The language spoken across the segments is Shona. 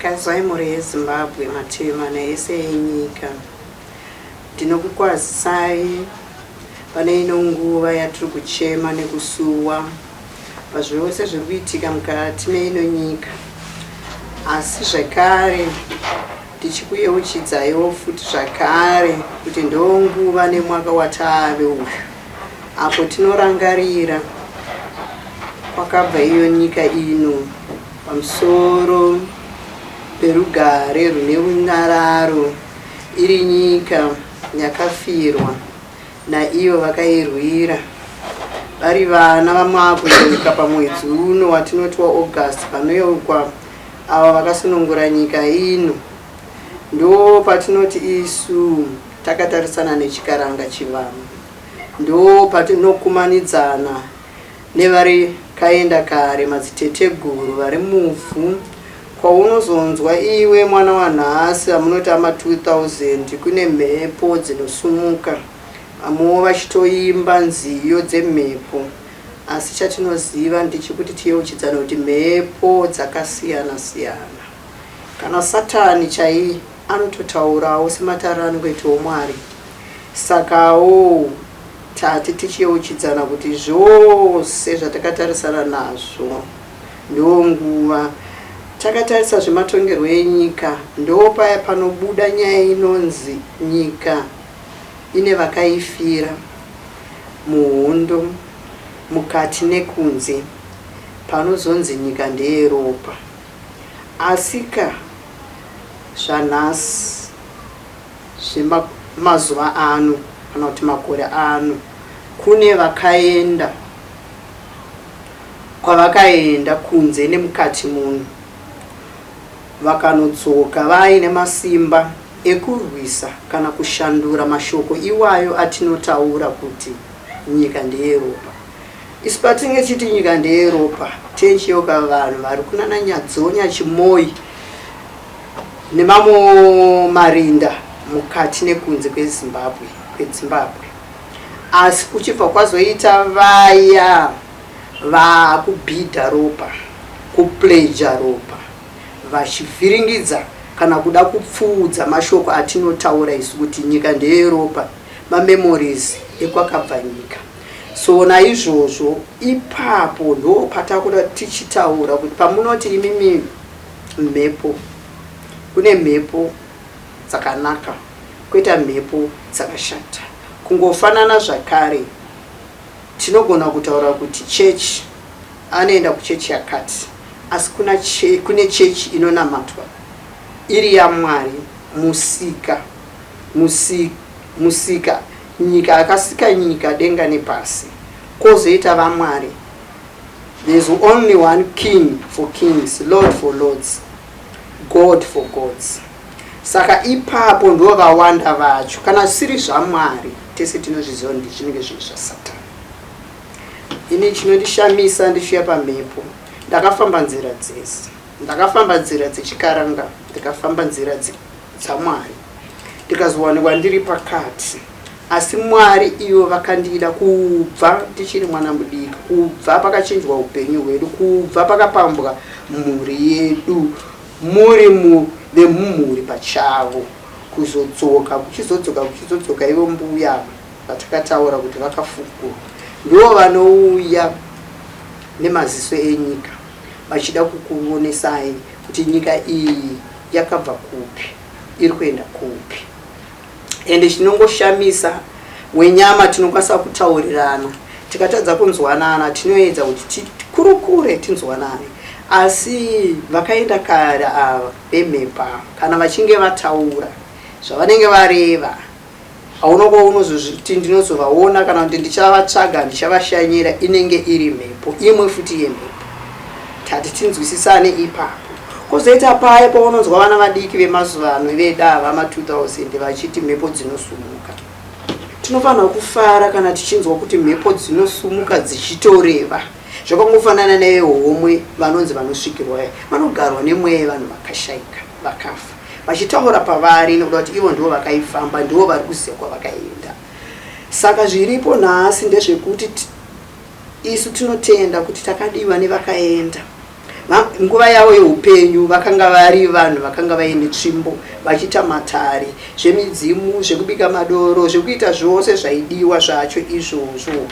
Kazwai mhuri yeZimbabwe mativi mana ese enyika. Ndinokukwazisai pane ino nguva yatiri kuchema nekusuwa pazvose zviri kuitika mukati meino nyika. Asi zvekare tichikuyeuchidzaiwo futi zvakare kuti ndonguva nemwaka watave uyu apo tinorangarira kwakabva iyo nyika ino pamusoro perugare rune runyararo iri nyika yakafirwa naivo vakairwira vari vana vamwakuyeuka pamwedzi uno watinoti waAugust panoyeukwa ava vakasunungura nyika ino. Ndo patinoti isu takatarisana nechikaranga chivanhu, ndo patinokumanidzana nevari kaenda kare madziteteguru vari muvhu kwaunozonzwa iwe mwana wanhasi amunoti ama 2000 kune mhepo dzinosumuka vamwewo vachitoimba nziyo dzemhepo asi chatinoziva ndechekuti tiyeuchidzane kuti mhepo dzakasiyana siyana kana satani chaiye anototaurawo sematariro anongoitawo Mwari sakawo Tati tichiyeuchidzana kuti zvose zvatakatarisana nazvo ndonguva takatarisa zvematongerwo enyika ndopaya panobuda nyaya inonzi nyika ine vakaifira muhondo mukati nekunze panozonzi nyika ndeyeropa asika zvanhasi Zvemazuva ano kana kuti makore ano kune vakaenda kwavakaenda kunze nemukati muno vakanodzoka vaine masimba ekurwisa kana kushandura mashoko iwayo atinotaura kuti nyika ndeyeropa. Isu patinenge tichiti nyika ndeyeropa tenchiyeuka vanhu vari kunana Nyadzonya Chimoyi nemamwe marinda mukati nekunze kweZimbabwe kweDzimbabwe asi kuchibva kwazoita vaya vaakubhidha ropa kupleja ropa vachivhiringidza kana kuda kupfuudza mashoko atinotaura isu kuti nyika ndeyeropa mamemories ekwakabva nyika so naizvozvo ipapo ndo patakuda tichitaura kuti pamunoti imimi mhepo kune mhepo dzakanaka koita mhepo dzakashata kungofanana zvakare tinogona kutaura kuti chechi anoenda kuchechi yakati asi kuna che, kune chechi inonamatwa iri yamwari musika musika musika nyika akasika nyika denga nepasi kozoita vamwari There's only one king for kings, lord for lords, god for gods. Saka ipapo ndo vawanda vacho kana zvisiri zvaMwari tese tinozviziva kuti zvinenge zviri zvasatani. Ini chinondishamisa ndichiuya pamhepo ndakafamba nzira dzese, ndakafamba nzira dzechikaranga, ndikafamba nzira dzaMwari ndikazowanikwa ndiri pakati Asi Mwari ivo vakandida kubva ndichiri mwana mudiki, kubva pakachinjwa upenyu hwedu, kubva pakapambwa mhuri yedu, muri vemumhuri pachavo, kuzodzoka, kuchizodzoka, kuchizodzoka ivo mbuya vatakataura kuti vakafukurwa, ndivo vanouya nemaziso enyika vachida kukuonesai kuti nyika iyi yakabva kupi, iri kuenda kupi. Ende chinongoshamisa wenyama tinokwanisa kutaurirana tikatadza kunzwanana tinoedza kuti tikurukure tinzwanane asi vakaenda kare ava vemhepo ava kana vachinge vataura zvavanenge vareva hauna kwaunozozviti ndinozovaona kana kuti ndichavatsvaga ndichavashanyira inenge iri mhepo imwe futi yemhepo tati tinzwisisane ipapo Kozoita paya paunonzwa vana vadiki vemazuva ano veda vama 2000 vachiti mhepo dzinosumuka. Tinofanira kufara kana tichinzwa kuti mhepo dzinosumuka dzichitoreva. Zvakangofanana nevehomwe vanonzi vanosvikirwa vanogarwa nemweya yevanhu vakashaika vakafa vachitaura pavari nekuda kuti ivo ndivo vakaifamba ndivo vari kuziva kwavakaenda. Saka zviripo nhasi ndezvekuti isu tinotenda kuti takadiwa nevakaenda. Nguva yavo yeupenyu vakanga vari vanhu vakanga vaine tsvimbo, vachiita matare, zvemidzimu, zvekubika madoro, zvekuita zvose zvaidiwa zvacho izvozvo.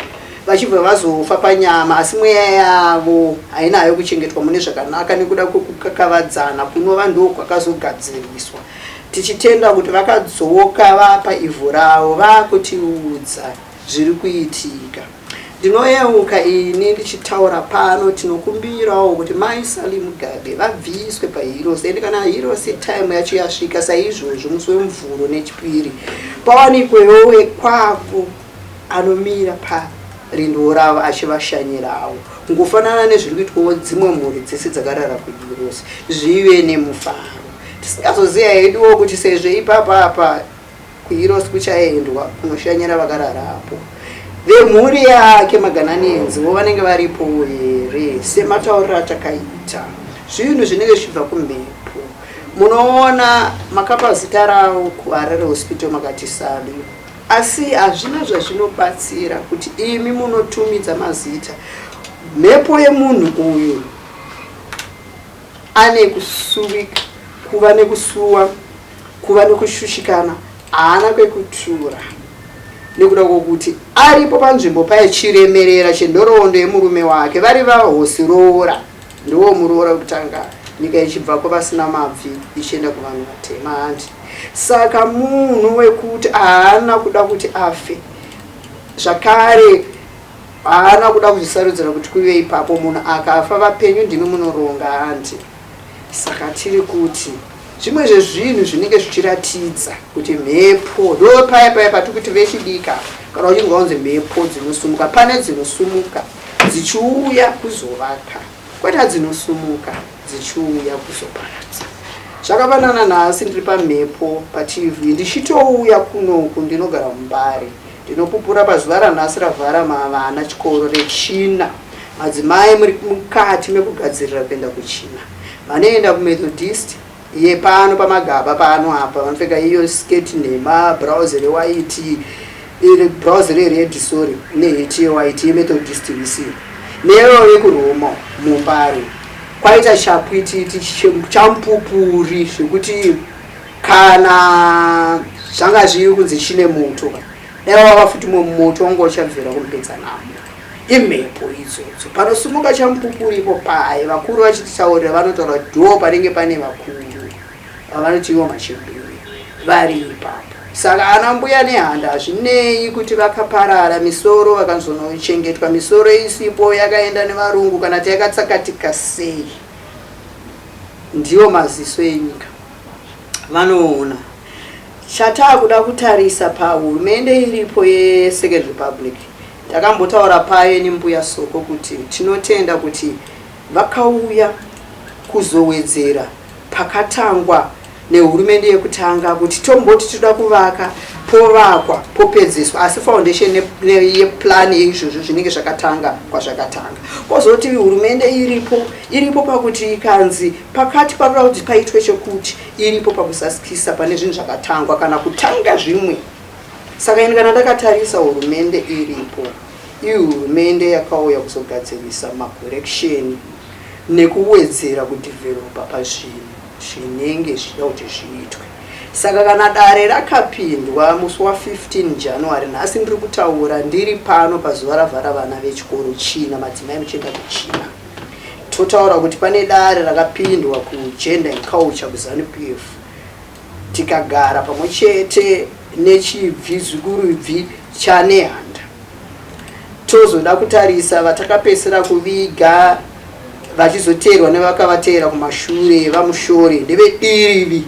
Vachibva vazofa panyama, asi mweya yavo haina hayo kuchengetwa mune zvakanaka nekuda kwekukakavadzana kunova ndokwakazogadziriswa. Tichitenda kuti vakadzoka vapa ivhu ravo vakutiudza zviri kuitika. Ndinoyeuka ini ndichitaura pano, tinokumbirawo kuti Mai Sally Mugabe vabviswe paHeroes and kana Heroes time yacho yasvika saizvozvo musi weMuvhuro neChipiri pawanikwewo wekwavo anomira parindo ravo achivashanyirawo kungofanana nezviri kuitwawo dzimwe mhuri dzese dzakarara kuHeroes zvive nemufaro. Tisingazoziva heduwo kuti sezvo ipapa apa KuHeroes kuchaendwa kunoshanyira vakararapo. Vemhuri yake maGhananians vo vanenge varipo here sematauriro atakaita. Zvinhu zvinenge zvichibva kumhepo. Munoona makapa zita ravo kuHarare Hospital makati Sally. Asi hazvina zvazvinobatsira kuti imi munotumidza mazita. Mhepo yemunhu uyu ane kusuwika, kuva nekusuwa, kuva nekushushikana, haana kwekutura nekuda kwokuti aripo panzvimbo paye chiremerera chenhoroondo yemurume wake vari vahosi roora ndiwo muroora wekutanga nyika ichibva kwavasina mabvi ichienda kuvanhu vatema hanti saka munhu wekuti haana kuda kuti afe zvakare Haana kuda kuzvisarudzira kuti kuve ipapo munhu akafa vapenyu ndimi munoronga hanti. Saka tiri kuti zvimwe zvezvinhu zvinenge zvichiratidza kuti mhepo ndo paya paya patiri kuti vechidika kana uchinzwa kunzi mhepo dzinosumuka pane dzinosumuka dzichiuya kuzovaka kwete dzinosumuka dzichiuya kuzoparadza. Zvakafanana nhasi ndiri pamhepo paTV ndichitouya kunoku ndinogara muMbare Ndinopupura pazuva ranhasi ravhara vana chikoro rechina. Madzimai muri mukati mekugadzirira kuenda kuchina. Vanoenda kuMethodist yepano pamagaba pano apa vanopfeka iyo skirt nhema, blouse rewaiti, blouse rered sorry, neheti yewaiti yeMethodist VC. Neyo yekuRoma muMbare. Kwaita chapwititi chamupupuri zvekuti kana zvanga zviri kunzi chine moto dai wava futi mumwe moto wanga uchabvira kumupedza namo imhepo idzodzo panosumuka chamupupuri ipo paye vakuru vachititaurira vanotaura kuti dhoo panenge pane vakuru vavanoti ivo machembere vari ipapo saka ana mbuya nehanda hazvinei kuti vakaparara misoro vakazonochengetwa misoro isipo yakaenda nevarungu kana ti yakatsakatika sei ndiwo maziso enyika vanoona. Chatakuda kutarisa pahurumende iripo yeSecond Republic, takambotaura paye nembuya Soko kuti tinotenda kuti vakauya kuzowedzera pakatangwa nehurumende yekutanga kuti tomboti toda kuvaka povakwa popedziswa asi foundation yeplan yeizvozvo zvinenge zvakatanga kwazvakatanga kozoti hurumende iripo iripo pakuti ikanzi Pakati panoda kuti paitwe chekuti iripo pakusasikisa pane zvinhu zvakatangwa kana kutanga zvimwe. Saka ini kana ndakatarisa hurumende iripo, ihurumende yakauya kuzogadzirisa makorekisheni nekuwedzera kudhivheropa pazvinhu zvinenge zvichida kuti zviitwe. Saka kana dare rakapindwa musi wa 15 January, nhasi ndiri kutaura ndiri pano pazuva ravhara vana vechikoro China, madzimai muchienda kuChina. Totaura kuti pane dare rakapindwa kuGender and Culture kuZanu PF tikagara pamwe chete nechibvi zvikurubvi chaNehanda tozoda kutarisa vatakapesera kuviga vachizoteerwa nevakavateera kumashure vamushore ndevedirivi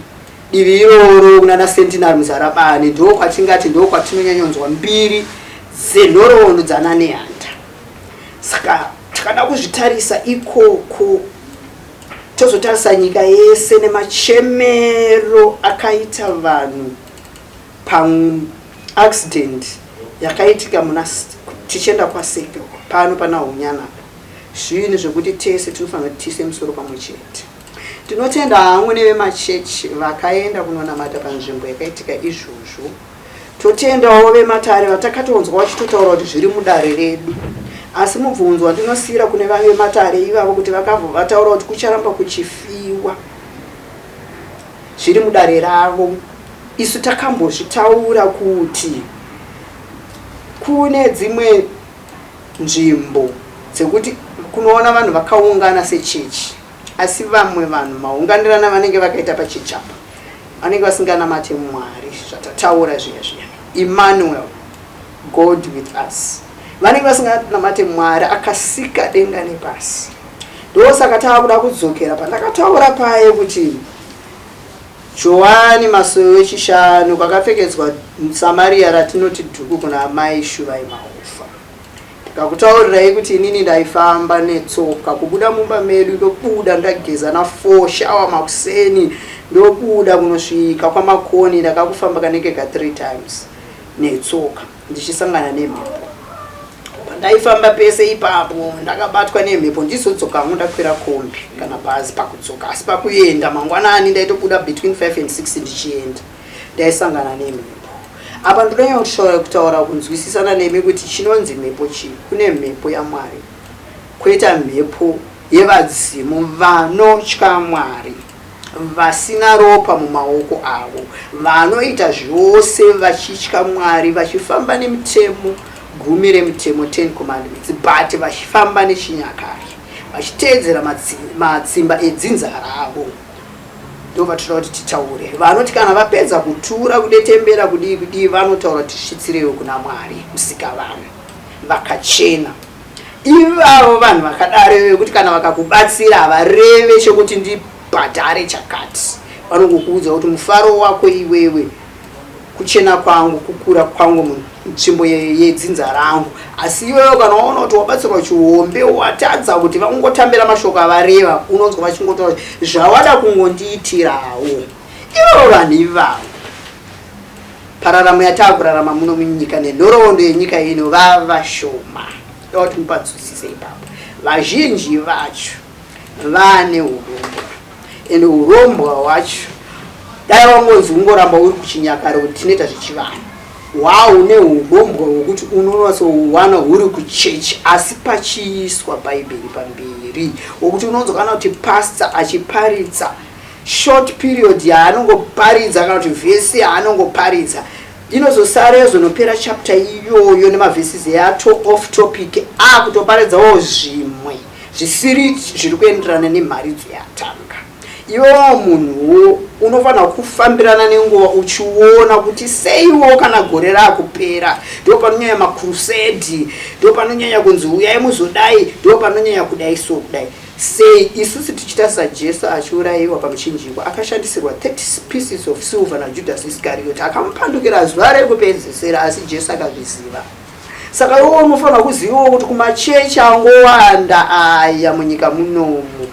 divi iroro kunana Sentinel Muzarabani ndokwatingati ndokwatinonyanyonzwa mbiri dzenhoroondo dzanaNehanda. Saka takada kuzvitarisa ikoko tozotarisa nyika yese nemachemero akaita vanhu paaccident yakaitika muna tichienda kwaseke pano pana hunyana zvinhu zvekuti tese tinofanira kuti tiise musoro pamwe chete tinotenda hamwe nevemachechi vakaenda kunonamata panzvimbo yakaitika izvozvo Totendawo vematare vatakatonzwa vachitotaura kuti zviri mudare redu. Asi mubvunzo wandinosiira kune vave matare ivavo kuti vakabva vataura kuti kucharamba kuchifiwa zviri mudare ravo. Isu takambozvitaura kuti kune dzimwe nzvimbo dzekuti kunoona vanhu vakaungana sechechi, asi vamwe vanhu maunganirana vanenge vakaita pachechi apa vanenge vasinganamate Mwari, zvatataura zviya zviya, Emmanuel, God with us. Vanenge vasinganamate Mwari akasika denga nepasi. Ndosaka tava kuda kudzokera pandakataura paye kuti Johani Masowe wechishanu kwakapfekedzwa Samaria ratinoti dhuku kuna amai Shuvai Mahofa. Ndikakutaurirai kuti inini ndaifamba netsoka kubuda mumba medu, ndobuda ndageza na 4 shower makuseni, ndobuda kunosvika kwaMakoni. Ndakakufamba kanenge ka 3 times netsoka ndichisangana nemhepo. Pandaifamba pese ipapo ndakabatwa nemhepo, ndizodzoka hangu ndakwira kombi kana bhazi pakudzoka, asi pakuenda mangwanani ndaitobuda between 5 and 6 ndichienda, ndaisangana nemhepo. Apa ndinonyanya kutaura kunzwisisana nemi kuti chinonzi mhepo chii. Kune mhepo yaMwari, kwoita mhepo yevadzimu vanotya Mwari, vasina ropa mumaoko avo, vanoita zvose vachitya Mwari, vachifamba nemitemo gumi remitemo, 10 Commandments, but vachifamba nechinyakare, vachiteedzera matsimba edzinza ravo. Ndo vatinoda kuti titaure. Vanoti kana vapedza kutura, kudetembera, kudii kudii, vanotaura kuti tisvitsirewo kuna Mwari musikavanhu vakachena. Ivavo vanhu vakadaro vekuti kana vakakubatsira havareve chekuti ndibhadhare chakati, vanongokuudza kuti mufaro wako iwewe, kuchena kwangu, kukura kwangu munzvimbo yedzinza rangu. Asi iwewe kana waona kuti wabatsirwa chihombe, watadza kuti vangotambira mashoko avareva, unonzwa vachingotaura zvawada kungondiitirawo. Ivo vanhu ivavo pararamo yataakurarama muno munyika nenhoroondo yenyika ino vava shoma. Toda kuti mupanzwisise ipapo. Vazhinji vacho vane urombwa, ende urombwa hwacho dai wangonzi ungoramba uri kuchinyakare kuti tinoita zvechivanhu, hwaune urombwa hwekuti unonatsowana huri kuchechi asi pachiiswa Bhaibheri pamberi, wokuti unonzwa kana kuti pasta achiparidza short period yaanongoparidza kana kuti vhesi yaanongoparidza inozosara yozonopera chapter iyoyo nemavhesi yato off topic, akutoparidzawo zvimwe zvisiri zviri kuenderana nemharidzo yatanga. Iwewo munhuwo unofanira kufambirana nenguva, uchiona kuti seiwo kana gore raakupera ndo panonyanya makrusedi, ndo panonyanya kunzi uyai muzodai, ndo panonyanya kudai. So kudai sei isusu tichitarisa Jesu achiurayiwa pamuchinjikwa, akashandisirwa 30 pieces of silver naJudas Iscariot akamupandukira zuva rekupedzisira, asi Jesu akazviziva. Saka iwo unofanira kuzivawo kuti kumachechi angowanda aya munyika munomu,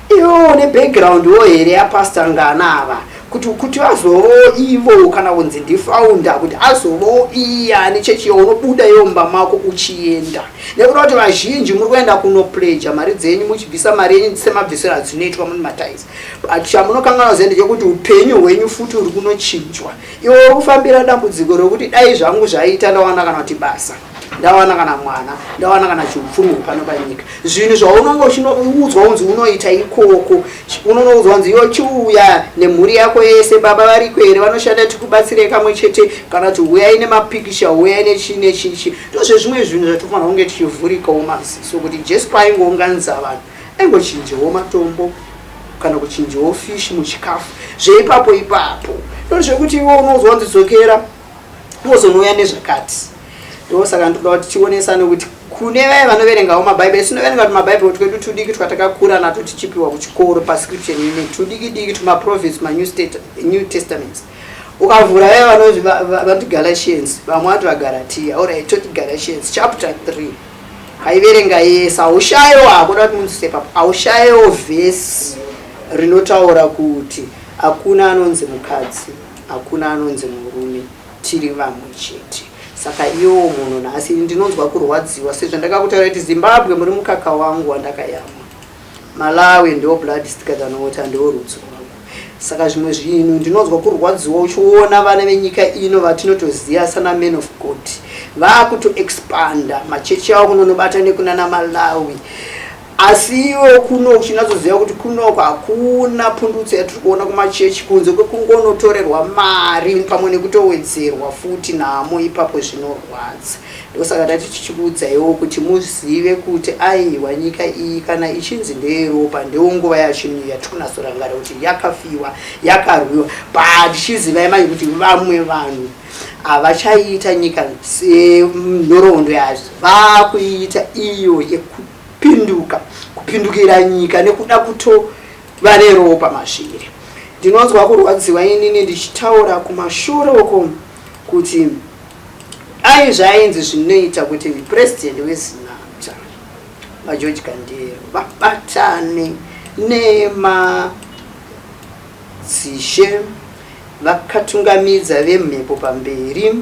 iwewo nebackground wo here yapastor ngana ava kuti vazovawo ivo kana kunzi ndifounder, kuti azovawo iye ane chechi yaunobuda iwo mumba mako uchienda? Nekuda kuti vazhinji muri kuenda kunopleja mari dzenyu, muchibvisa mari yenyu semabvisiro adzinoitwa muni matithes, but chamunokanganwa ziva ndechekuti upenyu hwenyu futi uri kunochinjwa. Iwe uri kufambira dambudziko rekuti dai zvangu zvaita, ndawana kana kuti basa, ndawana kana mwana, ndawana kana chiupfumi hwepano panyika. Zvinhu zvaunonge uchinoudzwa unzi unoita ikoko, unonoudzwa unzi iwe chiuya nemhuri yako yese, baba variko here, vanoshanda, tikubatsire kamwe chete, kana kuti huyai nemapikisha, huyai nechii nechichi. Ndozvezvimwe zvinhu zvatofanira kunge tichivhurikawo maziso kuti Jesu paaingounganidza vanhu aingochinjawo matombo kana kuchinjawo fishi muchikafu zveipapo ipapo. Ndozvekuti iwe unozwa kunzi dzokera wozonouya nezvakati. Ndosaka ndinoda kuti tionesane kuti kune vaya vanoverengawo mabhaibheri, tinoverenga kuti mabhaibheri twedu tudiki twatakakura nato tichipiwa kuchikoro pascription unit, tudiki diki tumaprophets, maNew Testaments. Ukavhura vaya vanoti Galatians, vamwe vanoti vaGaratia, alright, toti Galatians chapter 3, kaiverenga yese, haushayewo hakuda kuti munzwise papo, haushayewo vhesi rinotaura kuti hakuna anonzi mukadzi, hakuna anonzi murume, tiri vamwe chete. Saka iwowo munhu nhasi ndinonzwa kurwadziwa sezvandakakutaura kuti Zimbabwe muri mukaka wangu wandakayamwa, Malawi ndo blood thicker than water, ndo rudzi rwangu. Saka zvimwe zvinhu ndinonzwa kurwadziwa uchiona vana venyika ino vatinotoziva sana man of God vakutoexpanda machechi avo kunonobata nekunana Malawi, asi iwo kuno uchinatsoziva kuti kunoko hakuna pundutso yatiri kuona kumachechi kunze kwekungonotorerwa mari pamwe nekutowedzerwa futi nhamo ipapo. Zvinorwadza. Ndosaka tati tichikuudzaiwo kuti muzive kuti aiwa, nyika iyi kana ichinzi ndeyeropa, ndewo nguva yacho yatiri kunatsorangarira kuti yakafiwa, yakarwiwa. But chizivai manje kuti vamwe vanhu havachaita nyika senhoroondo yazvo, vakuiita iyo yekupinduka, kupindukira nyika nekuda kutova neropa mazviri. Ndinonzwa kurwadziwa inini ndichitaura kumashure uko kuti ai zvainzi zvinoita kuti purezidendi weZinatha, vaGeorge Kandiyero, vabatane nemadzishe vakatungamidza vemhepo pamberi,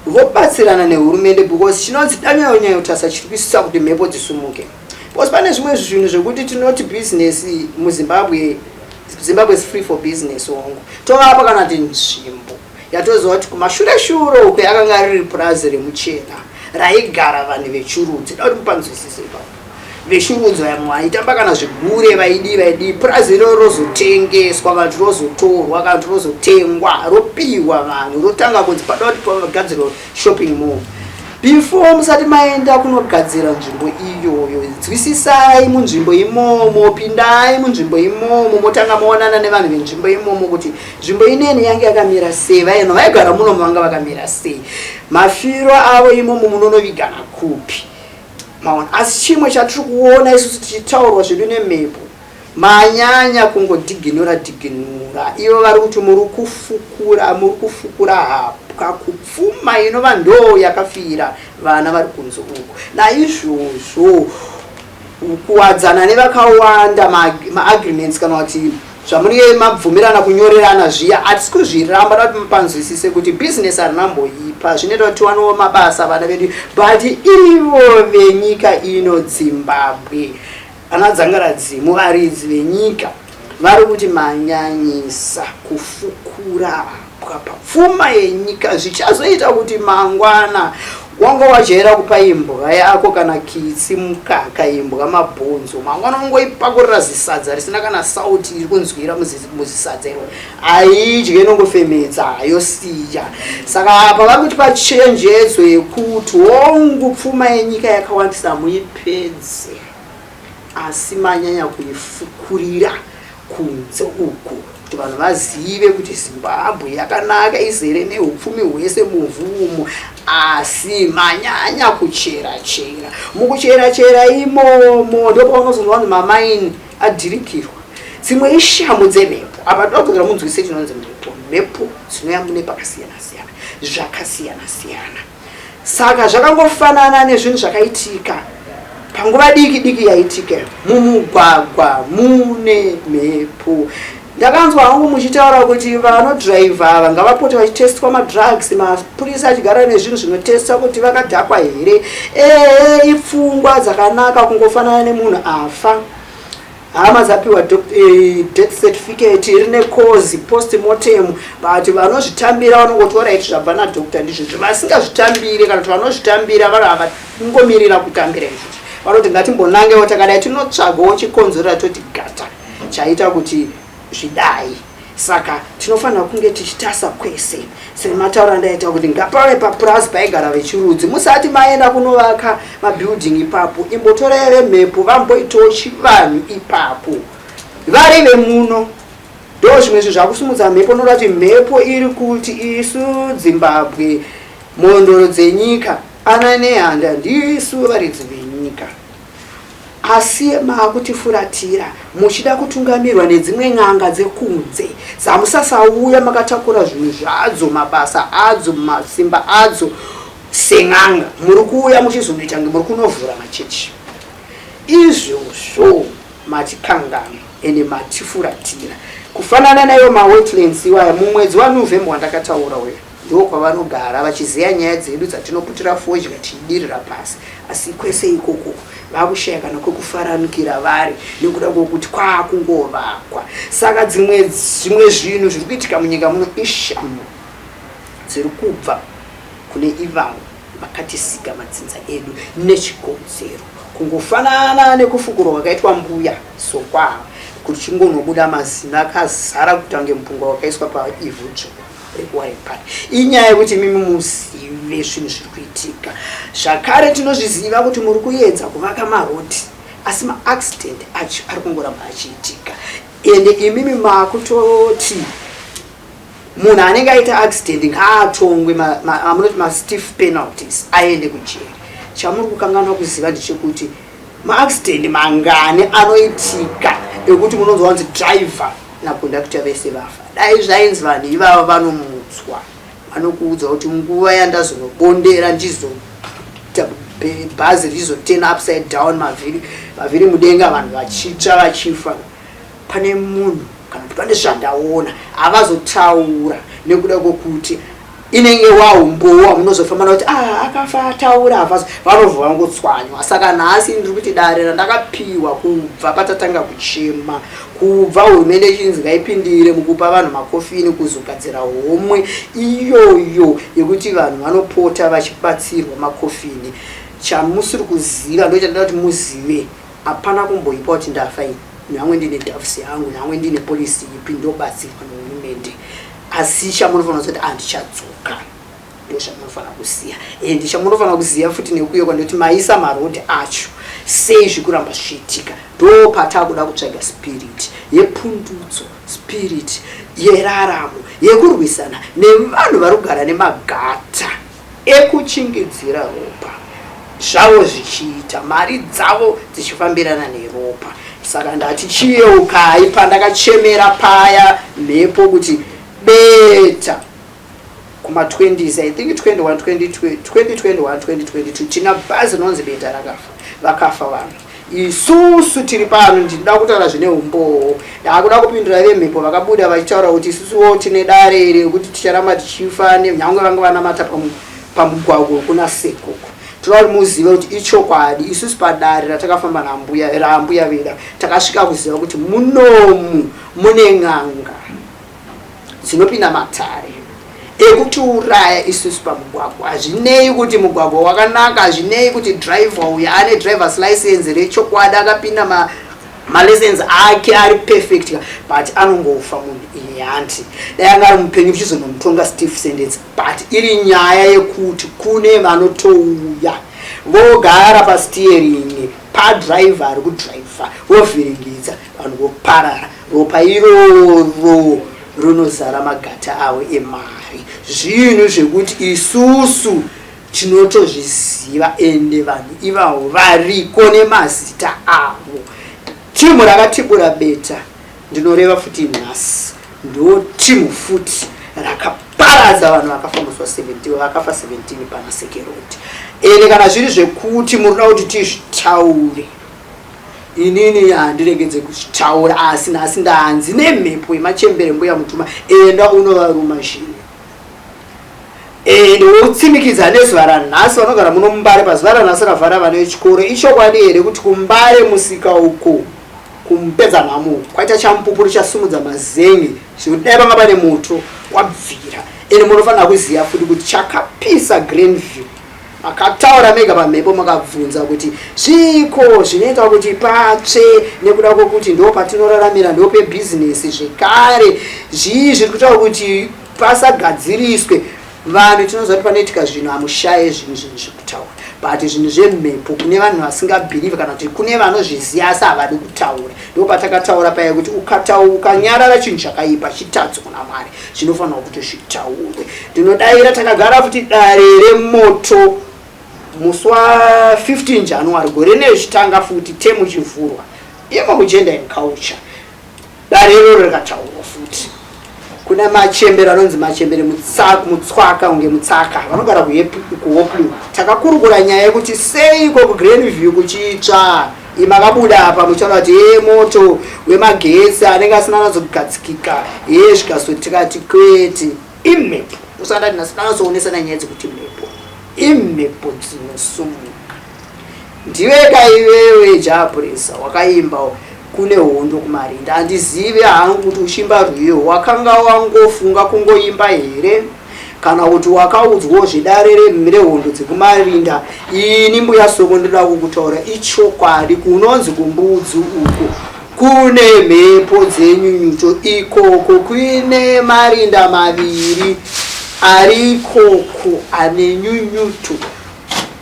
vobatsirana nehurumende, because chinonzi danyanyanyotasa chiri kuisisa kuti mhepo dzisumuke, because pane zvimwe zvinhu zvekuti tinoti business muZimbabwe, Zimbabwe is free for business. Hongu, tovapa kana kuti nzvimbo yatoziva kuti kumashure shure uko yakanga riri purazi remuchena raigara vanhu vechirudzi. Da kuti mupanzwisise ipapo, vechirudzi vamwe vaitamba kana zvigure, vaidii vaidii. Purazi iroro rozotengeswa, vanhu rozotorwa kana kuti rozotengwa, ropiwa vanhu, rotanga kunzi pada kuti pagadzirwa shopping mall. Before musati maenda kunogadzira nzvimbo iyoyo, nzwisisai munzvimbo imomo, pindai munzvimbo imomo, motanga maonana nevanhu venzvimbo imomo kuti nzvimbo ineni yange yakamira sei, vaeno vaigara munomo vanga vakamira sei, mafiro avo imomo munonovigana kupi, maona. Asi chimwe chatiri kuona isusu tichitaurwa zvedu nemhepo, manyanya kungodhiginura dhiginura. Ivo vari kuti muri kufukura, muri kufukura hapwa kupfuma inova ndo yakafira vana vari kunze uku. Naizvozvo kuwadzana nevakawanda, maagreements kana kuti zvamunenge mabvumirana kunyorerana zviya, hatisi kuzviramba. Da kuti mupanzwisise kuti bhizinesi harinamboipa, zvinoita kuti tiwanewo mabasa vana vedu, but ivo venyika ino, Zimbabwe, ana dzangaradzimu, varidzi venyika, vari kuti manyanyisa kufukura hapwa papfuma yenyika. Zvichazoita kuti mangwana wanga wajaira kupa imbwa yako kana kitsi mukaka, imbwa mabhonzo, mangwana ungoipakurira zisadza risina kana sauti iri kunzwira muzisadza iro, haidye, inongofemedza yosiya. Saka apa vari kuti pachenjedzo yekuti hongu, pfuma yenyika yakawandisa, muipedze, asi manyanya kuifukurira kunze uku kuti vanhu vazive kuti Zimbabwe yakanaka, izere neupfumi hwese muvhu umu, asi manyanya kuchera chera. Mukuchera chera imomo ndopaunozonzwa vanhu mamaini adhirikirwa. Dzimwe ishamu dzemhepo. Apa toda munzwise chinonzi mhepo. Mhepo dzinouya mune pakasiyana siyana, zvakasiyana siyana. Saka zvakangofanana nezvinhu zvakaitika panguva diki diki yaitika mumugwagwa mune mhepo. Ndakanzwa hangu muchitaura kuti vanodhiraivha ava ngavapote vachitestwa madrugs, mapurisa achigara nezvinhu zvinotesta kuti vakadhakwa here. Ehe, ipfungwa dzakanaka. Kungofanana nemunhu afa, hama dzapiwa death certificate rine cause post mortem, but vanozvitambira vanongotora iti zvabva nadoctor ndizvozvo. Vasingazvitambire kana kuti vanozvitambira vangomirira kutambira izvozvo, vanoti ngatimbonangewo takadai, tinotsvagawo chikonzero toti gata chaita kuti zvidai. Saka tinofanira kunge tichitasa kwese sematauro andaita kuti ngapave papurazi paigara vechirudzi. Musati maenda kunovaka mabuilding ipapo, imbotorai vemhepo vamboitawo chivanhu ipapo vari vemuno. Ndo zvimwe zvinhu zvakusimudza mhepo. Noda kuti mhepo iri kuti isu Zimbabwe, mhondoro dzenyika, ana Nehanda, ndisu varidzi venyika, asi maakutifuratira muchida kutungamirwa nedzimwe n'anga dzekunze dzamusasauya makatakura zvinhu zvadzo, mabasa adzo, masimba adzo sen'anga. Muri kuuya muchizonoita nge muri kunovhura machechi. Izvozvo matikanganwa ende matifuratira. Kufanana naiwo mawetlands iwaya, mumwedzi waNovember wandakataura uyo. Ndokwavanogara vachizeya nyaya dzedu dzatinoputira fodya tichidirira pasi. Asi kwese ikoko vakushaya kana kwekufaranukira vari nekuda kwokuti kwakungovakwa. Saka dzimwe zvimwe zvinhu zviri kuitika munyika muno ishamu dziri kubva kune ivavo vakatisika madzinza edu nechikonzero. Kungofanana nekufukurwa kwakaitwa mbuya Sokwa kuti chingonobuda mazino akazara kuita kunge mupunga wakaiswa paivhu dzvuku rekuWarren Park. Inyaya yekuti imimi muzive zvinhu zviri kuitika. Zvakare tinozviziva kuti muri kuedza kuvaka maroti asi maaccident acho ari kungoramba achiitika. Ende imimi makutoti munhu anenge aita accident ngaatongwe amunoti mastiff penalties aende kujeri. Chamuri kukanganwa kuziva ndechekuti maaccident mangani anoitika ekuti munonzwa kunzi driver naconductor vese vafa. Dai zvainzi vanhu ivava vanomutswa, vanokuudza kuti nguva yandazonobondera ndichizoita bhazi richizotena upside down, mavhiri mavhiri mudenga, vanhu vachitsva vachifa, pane munhu kana kuti pane zvandaona. Havazotaura nekuda kwokuti inenge wahumbowo wamunozofamba nakuti ah, akafa ataura havazo vanobva vangotswanywa. Saka nhasi ndiri kuti dare randakapiwa kubva patatanga kuchema, kubva hurumende ichinzi ngaipindire mukupa vanhu makofini, kuzogadzira homwe iyoyo yekuti vanhu vanopota vachibatsirwa makofini, chamusiri kuziva ndochandida kuti muzive. Hapana kumboipa kuti ndafa ini, nyangwe ndine doves yangu, nyangwe ndine polisi ipi, ndobatsirwa nehurumende. Asi chamunofanira kuziva kuti handichadzoka, ndozvamunofanira kuziva. And chamunofanira kuziva futi nekuyoka ndekuti maisa marodhi acho sei zvikuramba zvichiitika. Ndo patakuda kutsvaga spirit yepundutso, spirit yeraramo, yekurwisana nevanhu vari kugara nemagata ekuchingidzira ropa zvavo zvichiita mari dzavo dzichifambirana neropa. Saka ndati chiyeukai pandakachemera paya mhepo kuti beta kuma 20s, I think 21, 2021, 2022, tina bhazi rinonzi beta rakafa, vakafa vanhu. Isusu tiri pano, ndinoda kutaura zvine umbowo. Ndakuda kupindura vemhepo vakabuda vachitaura kuti isusuwo tine dare iri rekuti ticharamba tichifa, nenyangwe vanga vanamata pamugwagwa kuna Sekoko. Tinoda kuti muzive kuti ichokwadi. Isusu padare ratakafamba nambuya, raambuya veda, takasvika kuziva kuti munomu mune n'anga dzinopinda matare ekutiuraya isusu pamugwagwa. Hazvinei kuti mugwagwa wakanaka, hazvinei kuti driver uyu ane driver's license rechokwadi, akapinda malessons ake ari perfect, but anongofa munhu iyi. Hanti dai anga ari mupenyu tichizonomutonga stiff sentence? But iri nyaya yekuti kune vanotouya vogara pasteering padriver ari kudriver, vovhiringidza vanhu, voparara, ropa iroro rinozara magata avo emari. Zvinhu zvekuti isusu tinotozviziva, ende vanhu ivavo variko nemazita avo. Timu rakatibura beta, ndinoreva futi nhasi ndo timu futi rakaparadza vanhu vakafa musi wa17, vakafa 17 pana Seke Road. Ende kana zviri zvekuti murikuda kuti tizvitaure, inini handiregedze kuzvitaura. Asi nhasi ndanzi nemhepo yemachembere, mbuya mutuma, enda unovaruma zvinhu ende wotsimikidza nezuva ranhasi. Vanogara muno muMbare, pazuva ranhasi ravhara vana vechikoro, ichokwadi here kuti kuMbare musika uko kumupedza nhamo kwaita chamupupuri chasumudza mazengi zvekuti dai vanga pane moto wabvira? Ende munofanira kuziva futi kuti chakapisa Grandview, makataura mega pamhepo, makabvunza kuti zviiko zvinoita kuti patsve, nekuda kwokuti ndo patinoraramira, ndo pebhizinesi zvekare. Zvii zviri kuita kuti pasagadziriswe? Vanhu tinoziva kuti panoitika zvinhu hamushaye zvinhu zvekutaura, but zvinhu zvemhepo kune vanhu vasingabhilivhi, kana kuti kune vanozviziva asi havadi kutaura. Ndo patakataura paya kuti ukanyarara chinhu chakaipa chitadzo kuna Mwari. Zvinofanirwa kuti zvitaurwe. Ndinodayira takagara futi dare remoto musi wa15 January gore nezvitanga futi temu chivhurwa imo mugender and culture. Dare iroro rikataurwa futi. Kuna machembere anonzi machembere Mutswaka, kunge Mutsaka, vanogara kuHopley. Takakurukura nyaya yekuti seiko kuGrandview kuchitsva. Makabuda apa muchitaura kuti ye moto wemagetsi anenge asina anazogadzikika, ye zvikazoti tikati kwete, imhepo. Usandati nhasi tanasoonesana nyaya dzekuti mhepo imhepo dzinosumuka. Ndiwe kaiwewe Japresa wakaimba kune hondo kumarinda. Handizive hangu kuti uchiimba rwiyo wakanga wangofunga kungoimba here kana kuti wakaudzwawo zvedare rehondo dzekumarinda. Ini mbuya Soko ndoda kukutaura ichokwadi, kunonzi kumbudzi uko kune mhepo dzenyunyuto ikoko, kuine marinda maviri arikoko ane nyunyuto.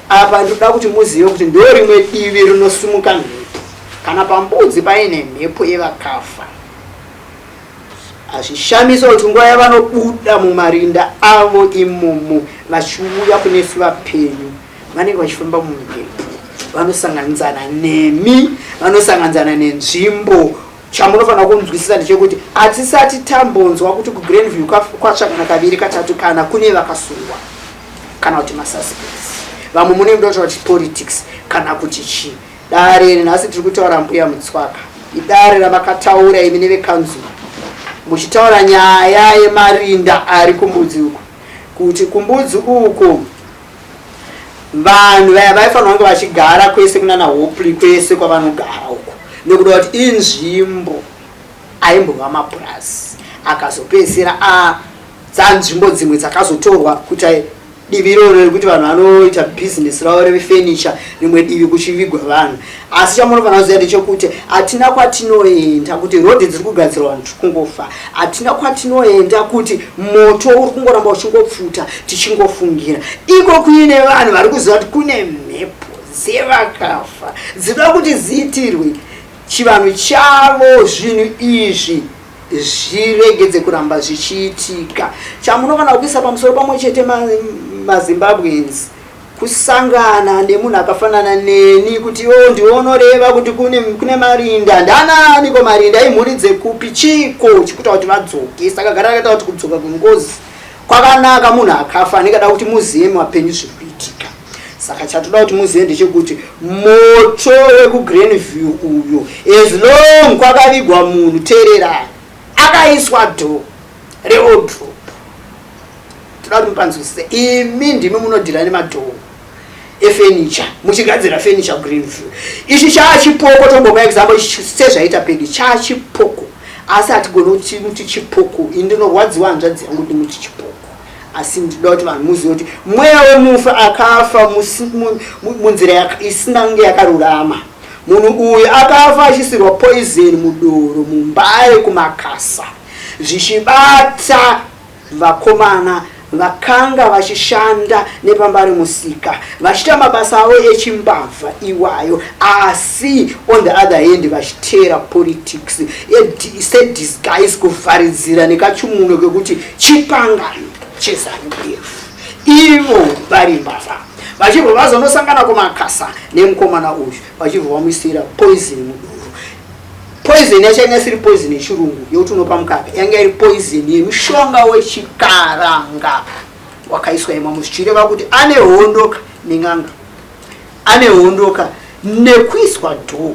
Apa ndoda kuti muzive kuti ndo rimwe divi rinosumuka mhepo. Kana pambudzi paine mhepo yevakafa, hazvishamisa kuti nguva yavanobuda mumarinda avo imomo vachiuya kunesu vapenyu, vanenge vachifamba mumhepo, vanosanganidzana nemi, vanosanganidzana nenzvimbo. Chamunofanira kunzwisisa ndechekuti hatisati tambonzwa kuti kuGrandview kwatsvakana kaviri katatu kana kune vakasungwa kana kuti masuspects. Vamwe munenge munotaura kuti politics kana kuti chii. Dare nhasi tiri kutaura mbuya Mutswaka, idare ramakataura imi nevekanzuru muchitaura nyaya yemarinda ari kumbudzi uko, kuti kumbudzi uko vanhu vaya vaifanira kunge vachigara kwese kunana Hopley, kwese kwavanogara uko, nekuda kuti inzvimbo aimbova mapurasi akazopedzisira dzanzvimbo dzimwe dzakazotorwa kuita divi iroro rekuti vanhu vanoita bhizinesi ravo refenicha, rimwe divi kuchivigwa vanhu. Asi chamunofanira kuziva ndechekuti hatina kwatinoenda kuti rodhi dziri kugadzirwa, vanhu tiri kungofa. Hatina kwatinoenda kuti moto uri kungoramba uchingopfuta, tichingofungira iko kuine vanhu vari kuziva kuti kune mhepo dzevakafa dzinoda kuti dziitirwe chivanhu chavo, zvinhu izvi zviregedze kuramba zvichiitika. Chamunofanira kuisa pamusoro pamwe chete maZimbabweans kusangana nemunhu akafanana neni kuti iwewo ndiwe unoreva kuti kune marinda. Ndananiko marinda? Imhuri dzekupi? Chiko chikuita kuti vadzoke? Saka gara rakaita kuti kudzoka kwengozi kwakanaka. Munhu akafa anenge kuti muzive mapenyu zviri kuitika. Saka chatoda kuti muzive ndechekuti moto wekuGrandview uyo, as long kwakavigwa munhu, teerera, akaiswa door rewardrobe, toda kuti mupanzwisise. Imi ndimi munodhira nemadoor efurniture, muchigadzira furniture Greenview. Ichi chaachipoko, tombopa example sezvaita pedi, chaachipoko, asi hatigoni kuti chipoko. Ini ndinorwadziwa, hanzvadzi yangu, ndimuti chipoko, asi ndinoda kuti vanhu muzive kuti mweya wemufa akafa munzira isina kunge yakarurama. Munhu uyu akafa achisirwa poison mudoro muMbare kuMakasa, zvichibata vakomana vakanga vachishanda nepambare musika, vachiita mabasa avo echimbavha iwayo, asi on the other hand vachiteera politics sedisguise, kuvharidzira nekachimuno kekuti chipangano cheZANU PF, ivo vari mbavha, vachibva vazonosangana kuMakasa nemukomana uyu, vachibva vamuisira poison mudoro. Poison yacho yanga isiri poison yechirungu yekuti unopa mukaka, yanga iri poison yemushonga wechikaranga wakaiswa imomo, zvichireva kuti ane hondoka nen'anga, ane hondoka nekuiswa door.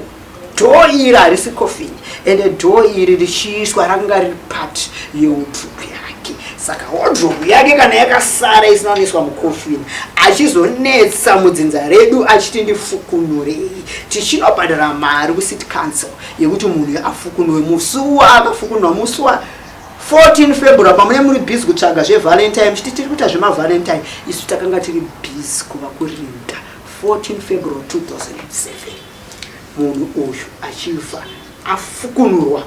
Door iri harisi coffin, ende door iri richiiswa rakanga riri part yewardrobe yake. Saka wardrobe yake kana yakasara isina kunoiswa mucoffin, achizonetsa mudzinza redu achiti ndifukunurei, tichinobhadhara mari kucity council yekuti munhu afukunurwe. Musi waakafukunurwa, musi wa 14 February, pamune muri busy kutsvaga zveValentine, muchiti tiri kuita zvemaValentine, isu takanga tiri busy kuva kurinda. 14 February 2007, munhu uyu achifa afukunurwa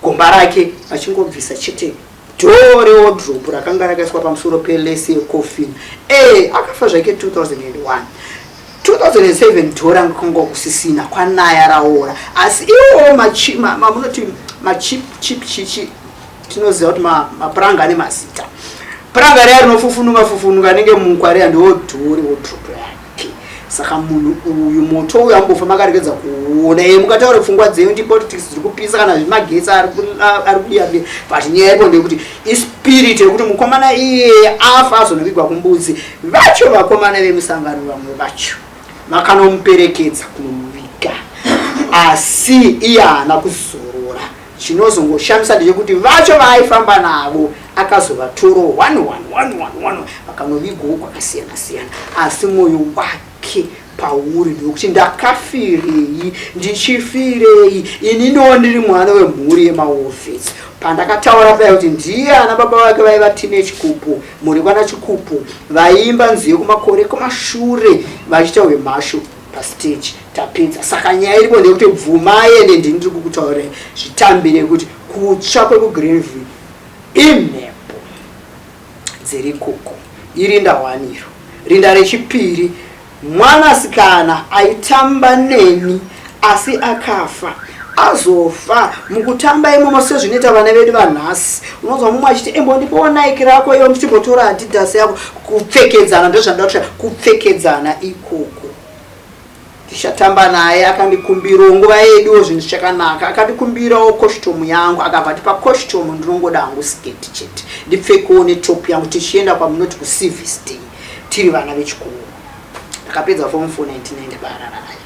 gomba rake, vachingobvisa chete door rewardrobe rakanga rakaiswa pamusoro pelesi yecoffin. E akafa zvake 2001, 2007 door ranga kwanga kusisina, kwanaya raora. Asi iwowo mamunoti machip chip chichi, tinoziva kuti mapuranga ane mazita. Puranga riya rinofufunuka fufunuka nenge mukwa riya, ndiwo door rewardrobe yake. Saka munhu uyu, moto uyu ambofa makaregedza kuona. Ye mukataura pfungwa dzenyu ndi politics dziri kupisa kana zvemagetsi ari kudiya, but nyaya iripo ndeyekuti ispirit yekuti mukomana iyeye afa azonovigwa kumbudzi. Vacho vakomana vemusangano vamwe vacho vakanomuperekedza kunomuviga, asi iye haana kuzorora. Chinozongoshamisa ndechekuti vacho vaaifamba navo Akazovatoro 1 1 1 1 1 vakanovigwawo kwakasiyana siyana, asi mwoyo wake pauri ndewekuti ndakafirei, ndichifirei ininiwo ndiri mwana wemhuri yemaofisi. Pandakataura paya kuti ndiye ana baba vake vaiva tine Chikupu, mhuri kwana Chikupu, vaiimba nziyo kumakore kumashure vachiita hwemhashu pastage. Tapedza. Saka nyaya iripo ndeyekuti bvumai, ende ndini ndiri kukutaurirai, zvitambire kuti kutsva kwekuGreenville imhepo dziri ikoko. Irinda hwaniro. Rinda rechipiri, mwanasikana aitamba neni asi akafa, azofa mukutamba imomo, sezvinoita vana vedu vanhasi. Unonzwa mumwe achiti, "Embondipowo Nike rako iwe, muchimbotora Adidas yako." Kupfekedzana, ndozvandida kuti kupfekedzana ikoko. Tichatamba naye, akandikumbirawo, nguva yeduwo zvinhu zvichakanaka, akandikumbirawo costume yangu, akabva tipa costume. "Ndinongoda hangu sketi chete, ndipfekewo netop yangu." Tichienda kwamunoti kuservice day, tiri vana vechikoro. Ndakapedza form 4 1990 paararaya,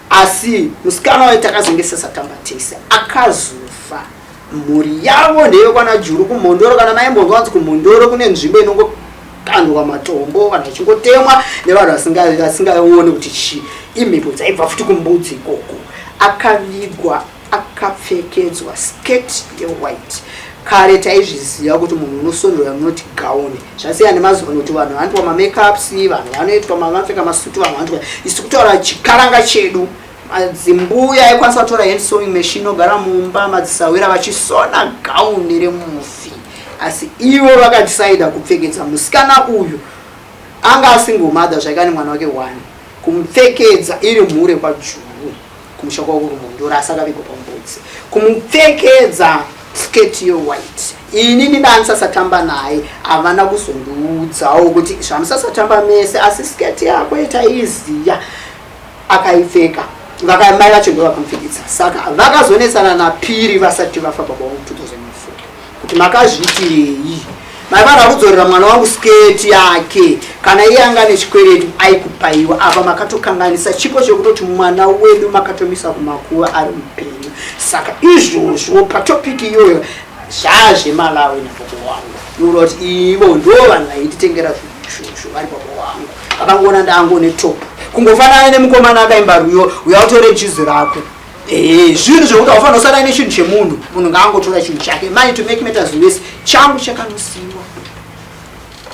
asi musikana wayo takazenge sasatamba tese, akazofa. Mhuri yavo ndeyekwana Juru kuMhondoro. Kana maimbonzwa vanzi kuMhondoro kune nzvimbo inongokandwa matombo, vanhu vachingotemwa nevanhu vasingaoni kuti chii, imhepo dzaibva futi kumbudzi ikoko. Akavigwa akapfekedzwa skirt yewhite. Kare taizviziva kuti munhu unosonderwa munoti gauni. Zvasiyana nemazuva ano kuti vanhu vanoitwa mamakeups, vanhu vanoitwa, vanopfeka masutu, vanhu vanoitwa. Isu kutaura chikaranga chedu, madzimbuya aikwanisa kutora hand sewing machine, ogara mumba, madzisawira vachisona gauni remufi. Asi ivo vakadhisaida kupfekedza musikana uyu, anga asingle mother zvaika nemwana wake one, kumupfekedza iri mhure kwaJuru, kumusha kwavo kuMhondoro, asi akavigwa pambudzi, kumupfekedza sketi yewhite. Inini ndanisasatamba naye, havana kuzondiudzawo kuti zvamusasatamba mese, asi sketi yako itaiziya akaipfeka. Mai vacho ndo vakamupfekedza. Saka vakazonetsana napiri vasati vafa baba vangu 2004 kuti makazviitirei, maifanira kudzorera mwana wangu sketi yake. Kana iye anga nechikwereti aikupaiwa, apa makatokanganisa chipo chekutoti mwana wedu makatomisa kumakuva ari mupenyu. Saka izvozvo patopic iyoyo zvazvemalawi nababa wangu, nokuda kuti ivo ndo vanhu vaititengera zvinhu izvozvo vari baba wangu. Vakangoona ndango netop, kungofanana nemukomana akaimba rwiyo, "Uya utore juzi rako." Zvinhu zvekuti haufanira kusara nechinhu chemunhu. Munhu ngaangotora chinhu chake. Money to make matters worse, changu chakanosiyiwa,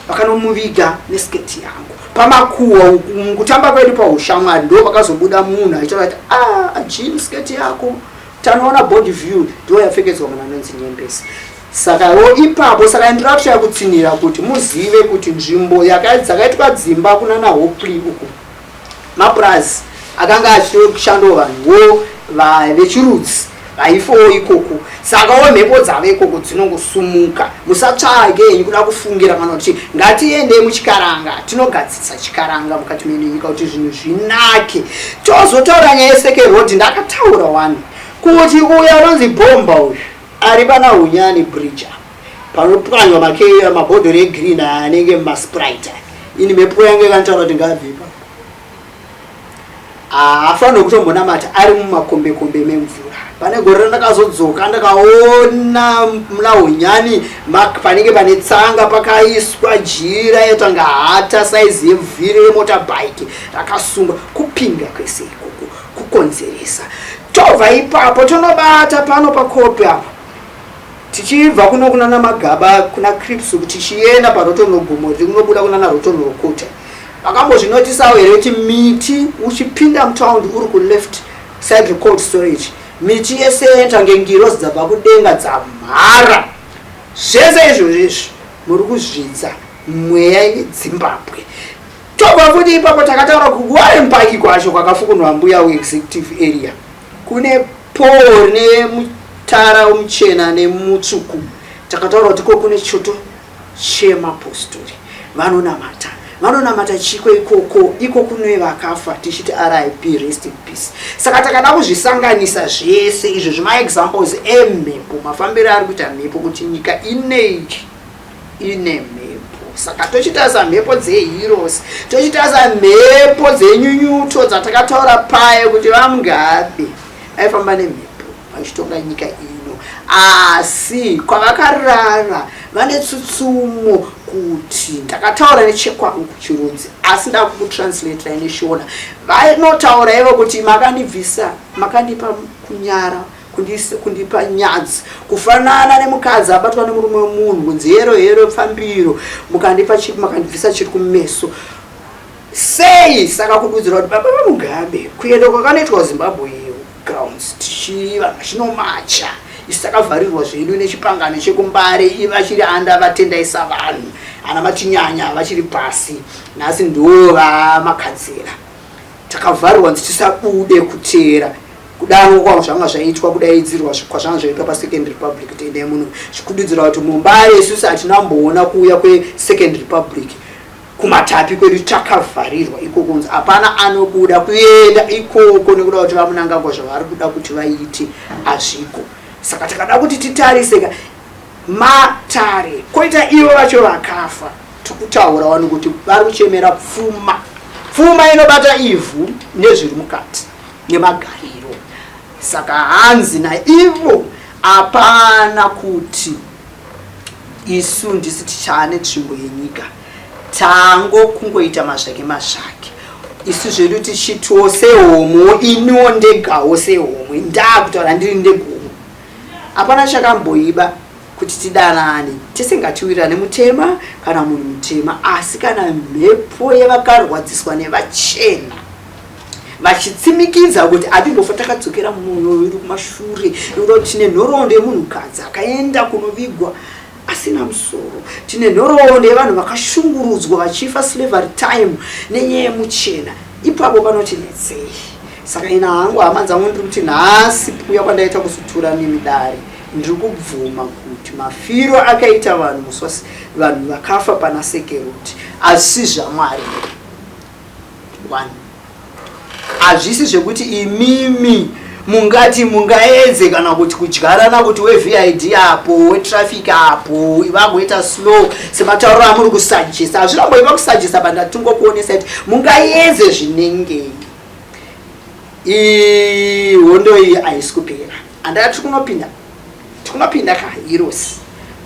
vakanomuviga nesketi yangu pamakuwa. Mukutamba kwedu paushamwari ndo pakazobuda munhu achitaura kuti, "Ah, Jean, sketi yako tanoona body view ndo yapfekedzwa munhu anonzi Nyembesi." Sakawo ipapo, saka ndirakushaya kutsinhira kuti muzive kuti nzvimbo dzakaitwa dzimba kunana Hopley uku, mapurazi akanga achishandawo vanhuwo vechirudzi vaifowo ikoko. Sakawo mhepo dzavo ikoko dzinongosumuka. Musatsvage henyu kuda kufungira kana kuti ngatiendei muchikaranga, tinogadzirisa chikaranga mukati menenyika kuti zvinhu zvinake. Tozotaura nyaya yeSeke Road. Ndakataura wani kuti uyu anonzi Bhomba uyu ari pana Hunyani Bridge, panopwanywa mabhodhoro egreen anenge maSprite, ini mhepo yange ikanotaura kuti ngabve ipapo, haafaniri kutombonamata ari mumakombekombe memvura. Pane gore randakazodzoka, ndakaona muna Hunyani panenge pane tsanga, pakaiswa jira yatanga hata saizi yevhiri remotorbike rakasungwa. Kupinga kwese ikoko kukonzeresa. Tobva ipapo tonobata pano pakopi apa, tichibva kuno kunana Magaba, kuna Crips, tichienda parotonogomo rinobuda kunana Rotonorokota. Makambozvinotisawo here kuti miti, uchipinda mutaundi uri kuleft side recold storage, miti yesenta ngengirozi dzabva kudenga dzamhara? Zvese izvozvo izvi muri kuzvidza mweya yeDzimbabwe. Tobva futi ipapo, takataura kuWarren Park kwacho kwakafukunwa mbuya weexecutive area, kune pole rine mutara muchena nemutsvuku. Takataura kuti ko kune choto chemapostori, vanonamata, vanonamata chiko ikoko? Iko kune vakafa, tichiti RIP, rest in peace. Saka takada kuzvisanganisa zvese izvo zvimaexamples emhepo, mafambiro ari kuita mhepo, kuti nyika inei ine mhepo. Saka tochitarisa mhepo dzeheroes, tochitarisa mhepo dzenyunyuto dzatakataura paye kuti vaMugabe vaifamba nemhepo vachitonga nyika ino. Asi kwavakarara vane tsutsumo kuti ndakataura nechekwangu chirudzi, asi ndakukutranslaterai neShona. Vanotaura ivo kuti makandibvisa, makandipa kunyara, kundipa nyadzi, kufanana nemukadzi abatwa nemurume wemunhu kunzi hero hero pfambiro, mukandipa makandibvisa chiri kumeso sei. Saka kududzira kuti baba vaMugabe kuenda kwakanoitwa Zimbabwe Grounds, tichi vanhu vachinomacha, isu takavharirwa zvedu nechipangano chekuMbare, vachiri anda vatendaisa vanhu ana Matinyanya vachiri pasi, nhasi ndo vamakadzera. Takavharirwa nzi tisabude kuteera kudaro kwavo zvanga zvaitwa, kudaidzirwa kwazvanga zvaitwa paSecond Republic. Tendai muno zvikududzira kuti muMbare isusu hatinamboona kuuya kweSecond Republic. Kumatapi kwedu takavharirwa ikoko, kunzi hapana anobuda kuenda ikoko nekuda kuti vaMunangagwa zvavari kuda kuti vaite hazviko. Saka takada kuti titarise matare koita ivo vacho vakafa. Tikutaura wani kuti vari kuchemera pfuma, pfuma inobata ivhu nezviri mukati nemagariro. Saka hanzi naivo hapana kuti isu ndisi tichane tsvimbo yenyika, tango kungoita mazvake mazvake isu zvedu tichitiwo sehomwe. Iniwo ndegawo sehomwe, ndakutaura ndiri ndegomo, hapana chakamboiba kuti tidanane tese, ngatiwirirane, mutema kana munhu mutema. Asi kana mhepo yevakarwadziswa nevachena vachitsimikidza kuti hatimbofa takadzokera mumwoyo wedu kumashure, nekuda kuti tine nhoroondo yemunhukadzi akaenda kunovigwa asina musoro, tine nhoroondo yevanhu vakashungurudzwa vachifa slavery time nenyaya yemuchena, ipapo panotinetsei. Saka ina hangu, hama dzangu, ndiri kuti nhasi kuuya kwandaita kusutura nemidare, ndiri kubvuma kuti mafiro akaita vanhu musi vanhu vakafa pana Sekeroti asi zvaMwari one, hazvisi zvekuti imimi mungati mungaedze kana kuti kudyarana kuti weVID apo, wetraffic apo, vagoita slow sematauriro amuri kusajesa. Hazviramboiva kusajesa pandatingokuonesa kuti mungaedze zvinengei. Hondo iyi haisi kupera, handati tikunopinda, tikunopinda kahirosi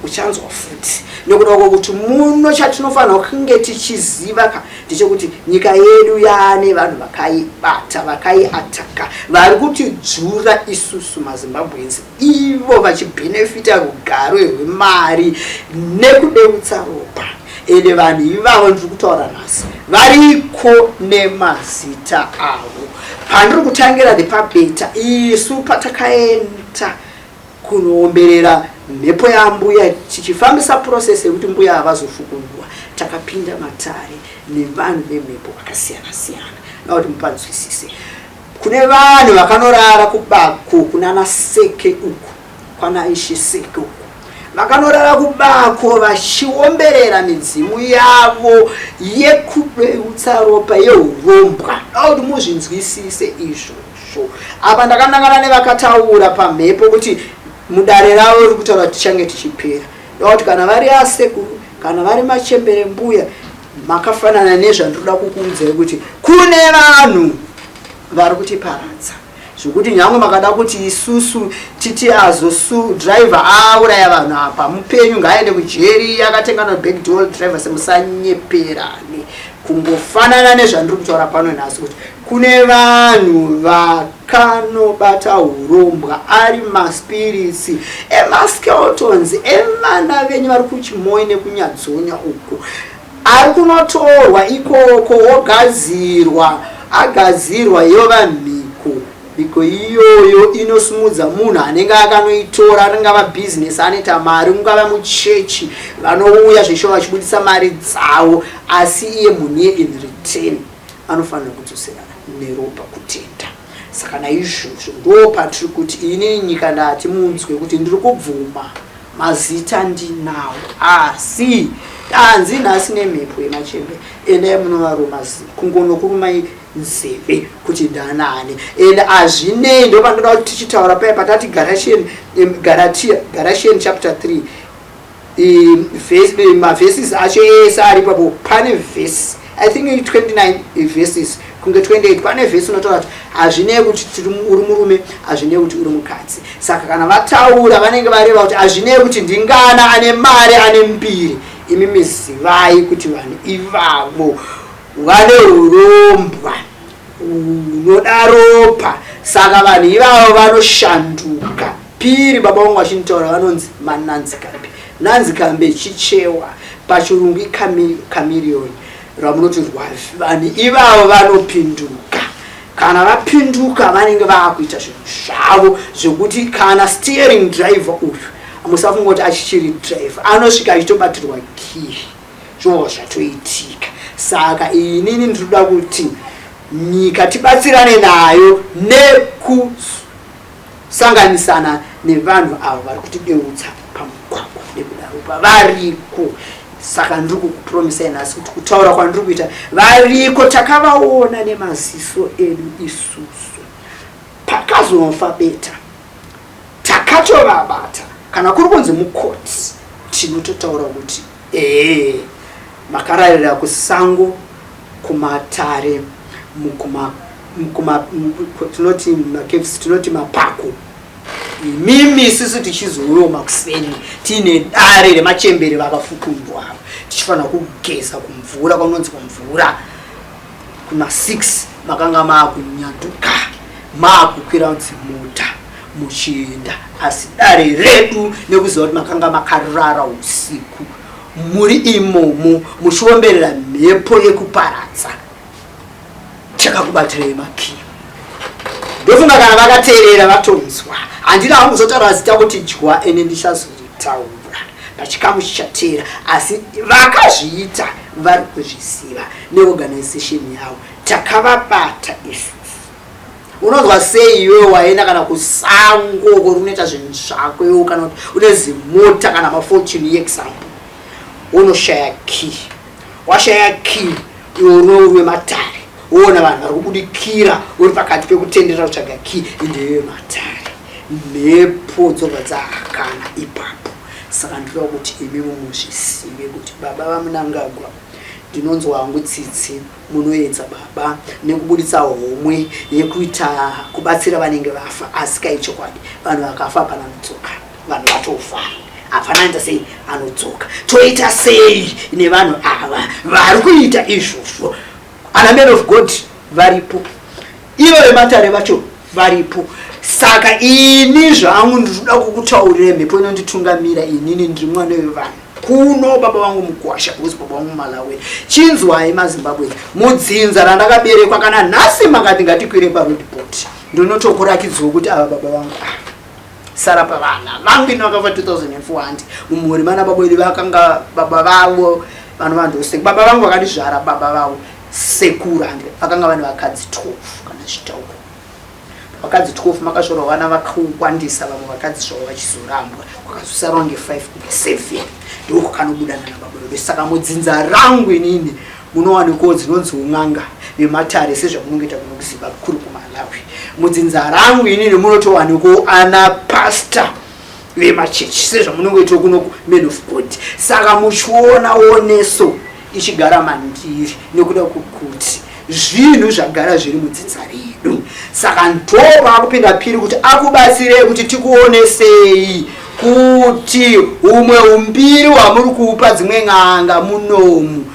uchanzwa futi, nekuda kwokuti muno chatinofanira kunge tichiziva ka ndechekuti nyika yedu yaane vanhu vakaibata, vakaiataka, vari kutidzvura isusu maZimbabweans, ivo vachibhenefita rugaro rwemari nekudeutsa ropa. Ende vanhu ivavo ndiri kutaura nhasi variko nemazita avo. Pandiri kutangira ndepabeta isu patakaenda kunoomberera mhepo yambuya, tichifambisa process yekuti mbuya havazofukunurwa, takapinda matare nevanhu vemhepo vakasiyana siyana. Da kuti mupanzwisise, kune vanhu vakanorara kubako kunana Seke uku, kwana Ishe Seke uku, vakanorara kubako vachiomberera midzimu yavo yekudeutsa ropa, yeurombwa. Da kuti muzvinzwisise izvozvo. Apa ndakanangana nevakataura pamhepo kuti mudare ravo riri kutaura kuti tichange tichipera. Da kuti kana vari asekuru, kana vari machembere, mbuya, makafanana nezvandinoda kukuudzai kuti kune vanhu vari kutiparadza, zvekuti nyange makada kuti isusu titi azosu driver auraya vanhu apa mupenyu ngaaende kujeri, akatenga nobackdoor driver, semusanyeperane. Kungofanana nezvandiri kutaura pano nhasi kuti kune vanhu vakanobata urombwa, ari maspirits emaskeletons evana venyu vari kuChimoi nekuNyadzonya uku, ari kunotorwa ikoko, ogadzirwa, agadzirwa yova mhiko. Mhiko iyoyo inosimudza munhu anenge akanoitora, ringava bhizinesi, anoita mari, ungava muchechi, vanouya zvesho vachibudisa mari dzavo, asi iye munhu iye in return anofanira kudzosera neropa kutenda. Saka naizvozvo ndo patiri kuti ini nyika ndati munzwe kuti ndiri kubvuma, mazita ndinawo, asi tanzi nhasi nemhepo yemachembe endai munovaruma kungonokurumai nzeve kuti ndanani. And hazvinei, ndo pandoda kuti tichitaura paya patati Galatian chapter 3 maverses acho ese ari ipapo. Pane vhesi, I think 29 verses. Kunge 28 pane vhesi unotaura kuti hazvinei kuti uri murume, hazvinei kuti uri mukadzi. Saka kana vataura vanenge vareva kuti hazvinei kuti ndingana ane mari, ane mbiri. Imi mizivai kuti vanhu ivavo vane urombwa unoda ropa. Saka vanhu ivavo vanoshanduka. Piri baba vangu vachinditaura vanonzi mananzikambe. Nanzikambe chichewa, pachirungu ikamiliyoni ramunoti rwavi. Vanhu ivavo vanopinduka. Kana vapinduka vanenge vaakuita zvinhu zvavo zvekuti kana steering driver uyu musafunga kuti achichiri driver, anosvika achitobatirwa key, zvobva zvatoitika. Saka inini ndinoda kuti nyika tibatsirane nayo nekusanganisana nevanhu avo vari kutideutsa pamugwagwa nekudaropa variko. Saka ndiri kukupromisai nhasi kuti kutaura kwandiri kuita variko, takavaona nemaziso edu isusu. Pakazofa beta takatovabata, kana kuri kunzi mukoti tinototaura kuti ee, makararira kusango kumatare tinoti macaves, tinoti mapako. Imimi isusu tichizouyawo makuseni tiine dare remachembere vakafukundwa ava, tichifanira kugeza kumvura kwanonzi kumvura kuma 6, makanga maakunyanduka maakukwira dzimota muchienda. Asi dare redu, nekuziva kuti makanga makarara usiku muri imomo muchiomberera mhepo yekuparadza, chakakubatirai makiyo. Ndofunga kana vakateerera vatonzwa. Handina hangu kuzotaura zita kuti Dya, ene ndichazoritaura pachikamu chichateera, asi vakazviita vari kuzviziva neorganization yavo. Takavabata isusu. Unonzwa sei iwewe waenda kana kusango kuri unoita zvinhu zvako iwe, kana kuti une zimota kana mafortune yeexample, unoshaya key? Washaya key, iwe uri wematare, woona vanhu vari kubudikira, uri pakati pekutenderera kutsvaga key, ndewe matare. Mhepo dzobva dzahakana ipapo. Saka ndinoda kuti imimi muzvisive kuti baba vaMunangagwa, ndinonzwa hangu tsitsi. Munoedza baba nekubuditsa homwe yekuita kubatsira vanenge vafa, asi kai chokwadi vanhu vakafa hapana anodzoka. Vanhu vatofa, hapana anoita sei anodzoka. Toita sei nevanhu ava vari kuita izvozvo? Ana man of God varipo, ivo vematare vacho varipo. Saka ini zvangu ndinoda kukutaurira mhepo inonditungamira. Inini ndiri mwana wevanhu kuno, baba vangu mukwasha, because baba vangu Malawi. Chinzwai maZimbabwe, mudzinza randakaberekwa, kana nhasi makati ngatikwire paroadport, ndinotokurakidzwa kuti ava baba vangu sara pavana vangu. Ini vakafa 2400 mumhuri mana baba vedu, vakanga baba vavo vanhu vandose baba vangu vakandizvara, baba vavo sekuru hande vakanga vane vakadzi 12 kana zvitauko. Vakadzi 12 makazvarwa vana vakawandisa, vamwe vakadzi zvavo vachizorambwa, kwakazosarwa nge5 kunge 7, ndokukanobudana nababa vedu. Saka mudzinza rangu inini munowanikwawo dzinonzi un'anga vematare sezvamunongoita kuno kuZimbabwe kuri kuMalawi. Mudzinza rangu inini munotowanikwawo ana pasta vemachechi sezvamunongoitawo kuno man of God. Saka muchiona oneso ichigara mandiri nekuda kwekuti zvinhu zvagara zviri mudzinza redu. Saka ndo paakupinda Piri kuti akubatsirei kuti tikuonesei kuti humwe umbiri hwamuri kuupa dzimwe n'anga munomu,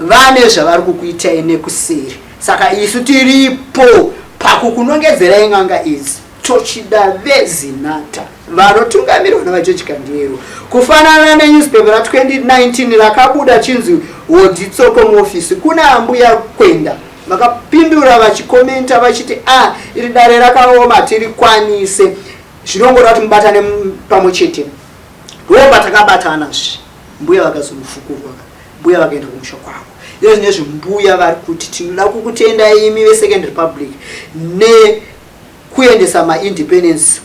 vane zvavari kukuitai nekuseri. Saka isu tiripo pakukunongedzerai n'anga idzi. Tochida veZinata vanotungamirwa navaGeorge Kandiyero, kufanana nenewspaper ra2019 rakabuda chinzi Woditsoko muofisi kuna ambuya Kwenda. Vakapindura vachikomenta vachiti, a ah, iri dare rakaoma, tirikwanise, zvinongoda kuti mubatane pamwe chete. Ndo patakabatana zve mbuya vakazomufukurwa, mbuya vakaenda kumusha kwavo. Iyo zvinezvi mbuya vari kuti tinoda kukutenda imi veSecond Republic nekuendesa maindependence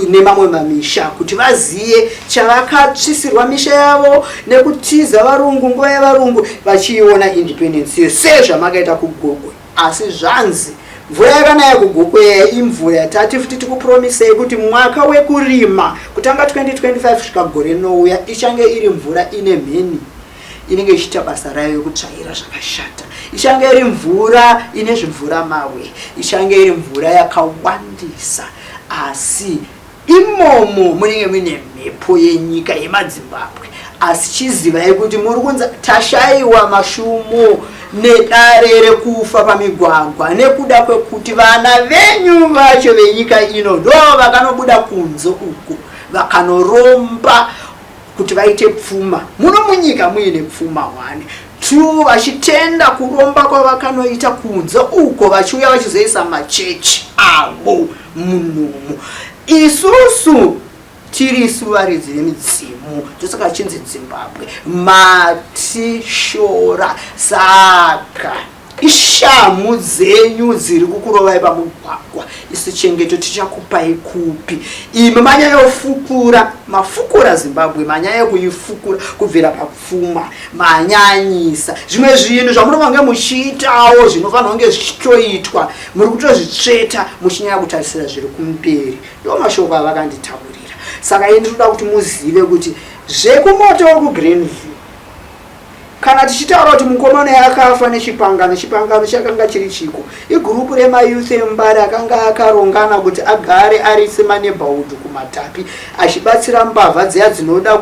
nemamwe mamisha kuti vaziye chavakatsvisirwa misha yavo nekutiza varungu nguva yevarungu, vachiiona independence iyo sezvamakaita kuGokwe. Asi zvanzi mvura yakanaya kuGokwe imvura yatati futi tikupromisei kuti mwaka wekurima kutanga 2025 kusvika gore rinouya ichange iri mvura ine mheni inenge ichiita basa rayo yekutsvaira zvakashata. Ichange iri mvura ine zvimvuramabwe, ichange iri mvura yakawandisa, asi imomo munenge muine mhepo yenyika yemadzimbabwe. Asi chizivai kuti muri kunzi tashaiwa mashumo nedare rekufa pamigwagwa nekuda kwekuti vana venyu vacho venyika ino ndo vakanobuda kunze uku vakanoromba kuti vaite pfuma muno munyika muine pfuma hwani two vachitenda kuromba kwavakanoita kunze uko vachiuya vachizoisa machechi avo munomu. Isusu tiri isu varidzi vemidzimu, ndosaka chinzi Zimbabwe matishora. Saka ishamhu dzenyu dziri kukurovai pamugwagwa, isu chengeto tichakupai kupi? Imi manyanyofukura, mafukura Zimbabwe, manyanya kuifukura kubvira papfuma, manyanyisa zvimwe zvinhu zvamunofanira kunge muchiitawo, zvinofanira kunge zvichitoitwa, muri kutozvitsveta muchinyanya kutarisira zviri kumberi. Ndo mashoko avakanditaurira. Saka ini ndinoda kuti muzive kuti zvekumoto wekuGreenview, kana tichitaura kuti mukomana akafa nechipangano, chipangano chakanga chiri chiko? Igurupu remayouth eMbare akanga akarongana kuti agare ari semaneighborhood kuMatapi, achibatsira mbavha dziya dzinoda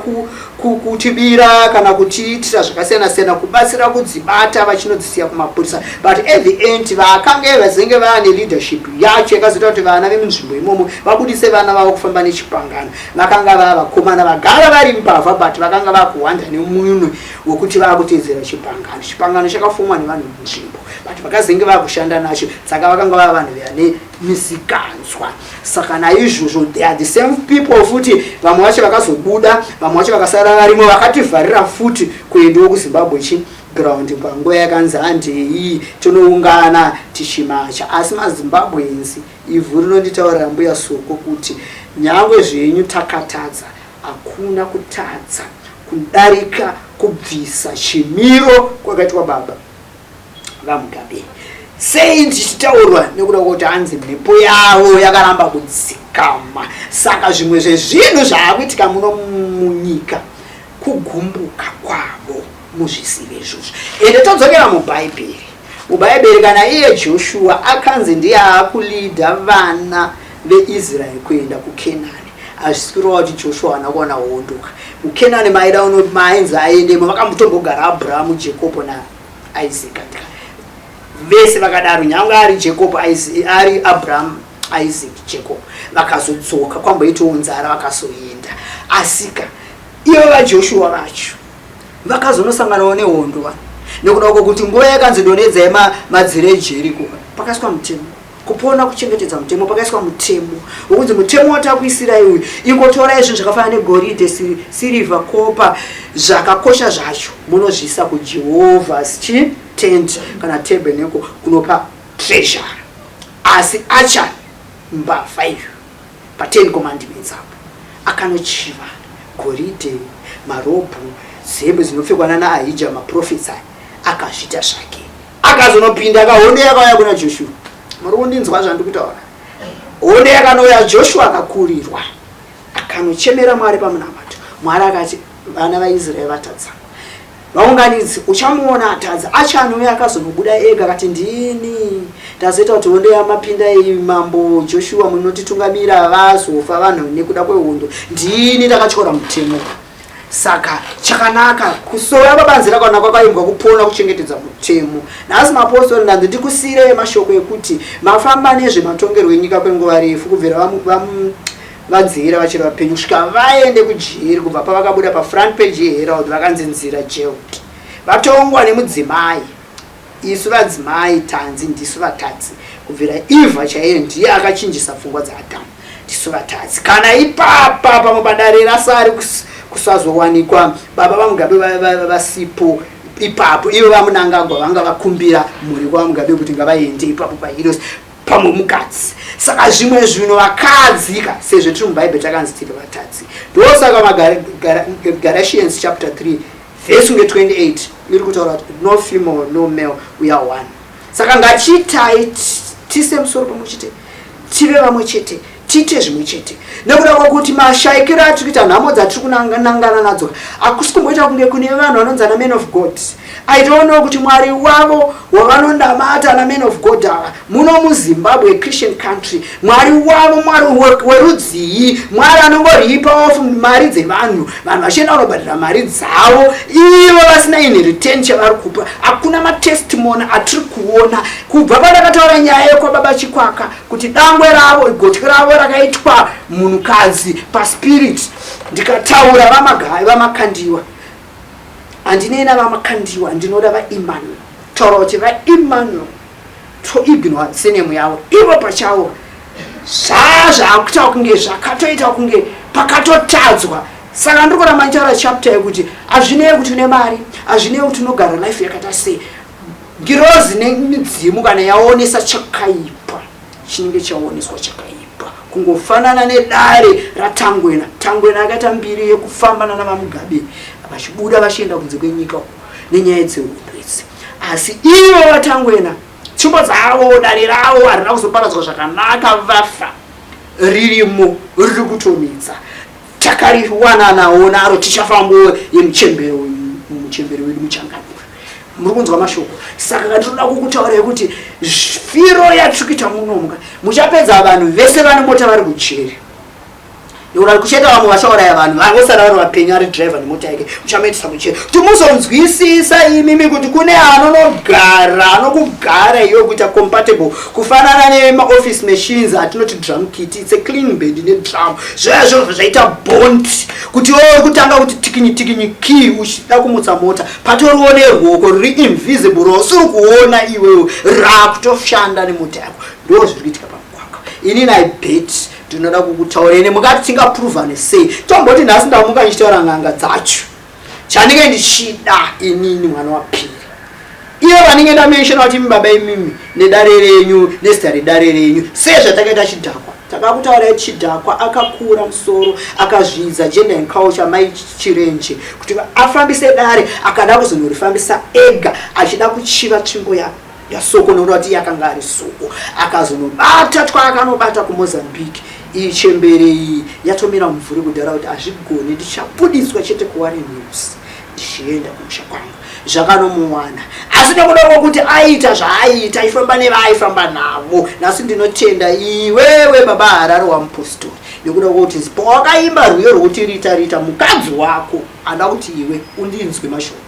kutibira kana kutiitira zvakasiyana siyana, kubatsira kudzibata vachinodzisiya kumapurisa. But at the end vakange vazenge vaane leadership yacho yakazoita kuti vana vemunzvimbo imomo vabudise vana vavo kufamba nechipangano. Vakanga vava vakomana vagara vari mbavha, but vakanga vakuhwanda nemunwe wekuti vakuteedzera chipangano. Chipangano chakafomwa nevanhu munzvimbo, but vakazenge vakushanda nacho, saka vakanga vava vanhu vane misikanzwa. Saka naizvozvo they are the same people futi, vamwe vacho vakazobuda, vamwe vacho vakasara varimo, vakativharira futi kuendawo kuZimbabwe chi ground panguva yakanzi handei tonoungana tichimacha. Asi maZimbabweans, ivhu rinonditaurira mbuya Soko kuti nyangwe zvenyu takatadza, hakuna kutadza kudarika kubvisa chimiro kwakaitwa baba vaMugabe. Sei ndichitaurwa? Nekuda kwekuti hanzi mhepo yavo yakaramba kudzikama. Saka zvimwe zvezvinhu zvaakuitika muno munyika kugumbuka kwavo, muzvizive izvozvo. Ende todzokera muBhaibheri. MuBhaibheri, kana iye Joshua akanzi ndiye aakulidha vana veIsraeri kuenda kuKenani, hazvisi kureva kuti Joshua haana kuwana hondo muKenani. Maida maainzi aendemo vakambotombogara Abrahamu, Jacobo naIsaac, vese vakadaro. Nyange ari Jacob, ari Abraham, Isaac, Jacob, vakazodzoka kwamboitawo nzara, vakazoenda. Asika ivo vaJoshua vacho vakazonosanganawo nehondo vanhu, nekuda kwokuti nguva yakanzi donedzai madziro eJeriko, pakaiswa mutemo. Kupona kuchengetedza mutemo. Pakaiswa mutemo wokunzi mutemo watakuisirai uyu, ingotorai zvinhu zvakafanana negoridhe, sirivha, kopa, zvakakosha zvacho, munozviisa kuJehovah's chi tent kana tabernacle, kunopa treasure. Asi acha mbavha iyo pa10 Commandments apo akanochiva goridhe, marobhu, hembe dzinopfekwa nana Ahija, maprofets aya, akazviita zvake, akazonopinda kahondo yakauya kuna Joshua. Muri kundinzwa zvandiri kutaura? Hondo yakanouya, Joshua akakurirwa, akanochemera Mwari pamunamato. Mwari akati vana vaIsraeri vatadza, vaunganidzi, uchamuona atadza. Achanouya akazonobuda ega, akati ndini ndazoita kuti hondo yamapinda iyi, mambo Joshua munotitungamira, vazofa vanhu nekuda kwehondo, ndini ndakatyora mutemo. Saka chakanaka kusora pabanze rakanaka kwakaimbwa kupona kuchengetedza mutemo. Nhasi mapostori ndanzi ndikusiyirei mashoko ekuti mafamba nezvematongerwo enyika kwenguva refu, kubvira vadzira vachiri vapenyu kusvika vaende kujeri, kubva pavakabuda pafront page yeHerald vakanzi nzira jailed, vatongwa nemudzimai. Isu vadzimai tanzi ndisu vatadzi kubvira Eva chaiye ndiye akachinjisa pfungwa dzaAdhamu. Ndisu vatadzi. Kana ipapa pamwe padare rasari kusazowanikwa baba vaMugabe vasipo ipapo, ivo vaMunangagwa vanga vakumbira mhuri kwaMugabe kuti ngavaende ipapo paheroes pamwe mukadzi. Saka zvimwe zvinhu vakadzi ka, sezvo tiri muBhaibheri takanzi tiri vatadzi, ndosaka maGalatians chapter 3 vhesi kunge 28 iri kutaura kuti no female, no male, we are one. Saka ngachiitai tise musoro pamwe chete, tive vamwe chete. Tiite zvimwe chete nekuda kwekuti mashaikiro atiri kuita, nhamo dzatiri kunangana nadzo, hakusi kumboita kunge kune vanhu vanonzi ana man of God. I don't know kuti Mwari wavo wavanondamata ana man of God ava muno muZimbabwe, Christian country, Mwari wavo Mwari werudzii? Mwari anongoripa off mari dzevanhu, vanhu vachienda kunobhadhara mari dzavo, ivo vasina in return chavari kupa. Hakuna matestimony atiri kuona kubva pandakataura nyaya yekwababa Chikwaka kuti dangwe ravo, gotyi ravo rakaitwa munhukadzi paspirit. Ndikataura vaMagai, vaMakandiwa, handinei navaMakandiwa, ndinoda vaEmmanuel. Taura kuti vaEmmanuel, toignore surname yavo ivo pachavo. Zvazvakuita kunge zvakatoita kunge pakatotadzwa. Saka ndiri kuramba ndichitaura chapter yekuti hazvinei kuti une mari, hazvinei kuti unogara life yakaita sei, ngirozi nemidzimu kana yaonesa chakaipa, chinenge chaoneswa chakaipa. Kungofanana nedare raTangwena. Tangwena akaita mbiri yekufamba nana vaMugabe vachibuda vachienda kunze kwenyika nenyaya dzehondo idzi, asi ivo vaTangwena, tsvimbo dzavo, dare ravo harina kuzoparadzwa zvakanaka vafa, ririmo, riri kutonetsa. Takariwananawo naro, tichafambo yemuchembero, muchembero wedu muchangamura. Muri kunzwa mashoko? Saka katinoda kukutaurai kuti firo yatiri kuita munomuka, muchapedza vanhu vese vane mota vari kujeri nekuti kucheta vamwe vachauraya vanhu, vangosara vari vapenyu, ari driver nemota yake, muchamaitisa kuchera kuti muzonzwisisa imimi kuti kune anonogara anokugara iwe kuita compatible, kufanana nemaoffice machines atinoti drum kit. It's a clean bed nedrum, zvezvo zvaita bond kuti iwe kutanga kuti tikinyi tikinyi key uchida kumutsa mota, patoriwo neruoko ruri invisible rausiri kuona iwewe rakutoshanda nemota yako. Ndo zviri kuitika pamugwagwa. Inini I bet ndinoda kukutaureni, mukati tingapuruvhane sei? Tomboti nhasi ndamuka ndichitaura n'anga dzacho, chandinge ndichida inini mwana wapiri, ivo vanenge ndamenshona kuti imi baba imimi nedare renyu nezita redare renyu, sezvatakaita Chidhakwa. Takakutaurai Chidhakwa akakura musoro, akazvidza Gender and Culture Mai Chirenje kuti afambise dare, akada kuzonorifambisa ega achida kuchiva tsvimbo yaSoko nokuda kuti iye akanga ari Soko. Akazonobata twaakanobata kuMozambique. Iyi chembere iyi yatomira mumvuri kudhara kuti hazvigoni, ndichabudiswa chete kuWarren Hills ndichienda kumusha kwangu. Zvakanomuwana, asi nekuda kwokuti aiita zvaaiita, aifamba nevaaifamba navo. Nhasi ndinotenda iwewe baba Harare wamupostori nekuda kwokuti pawakaimba rwiyo rwokuti "Rita Rita", mukadzi wako ada kuti iwe undinzwe mashoko.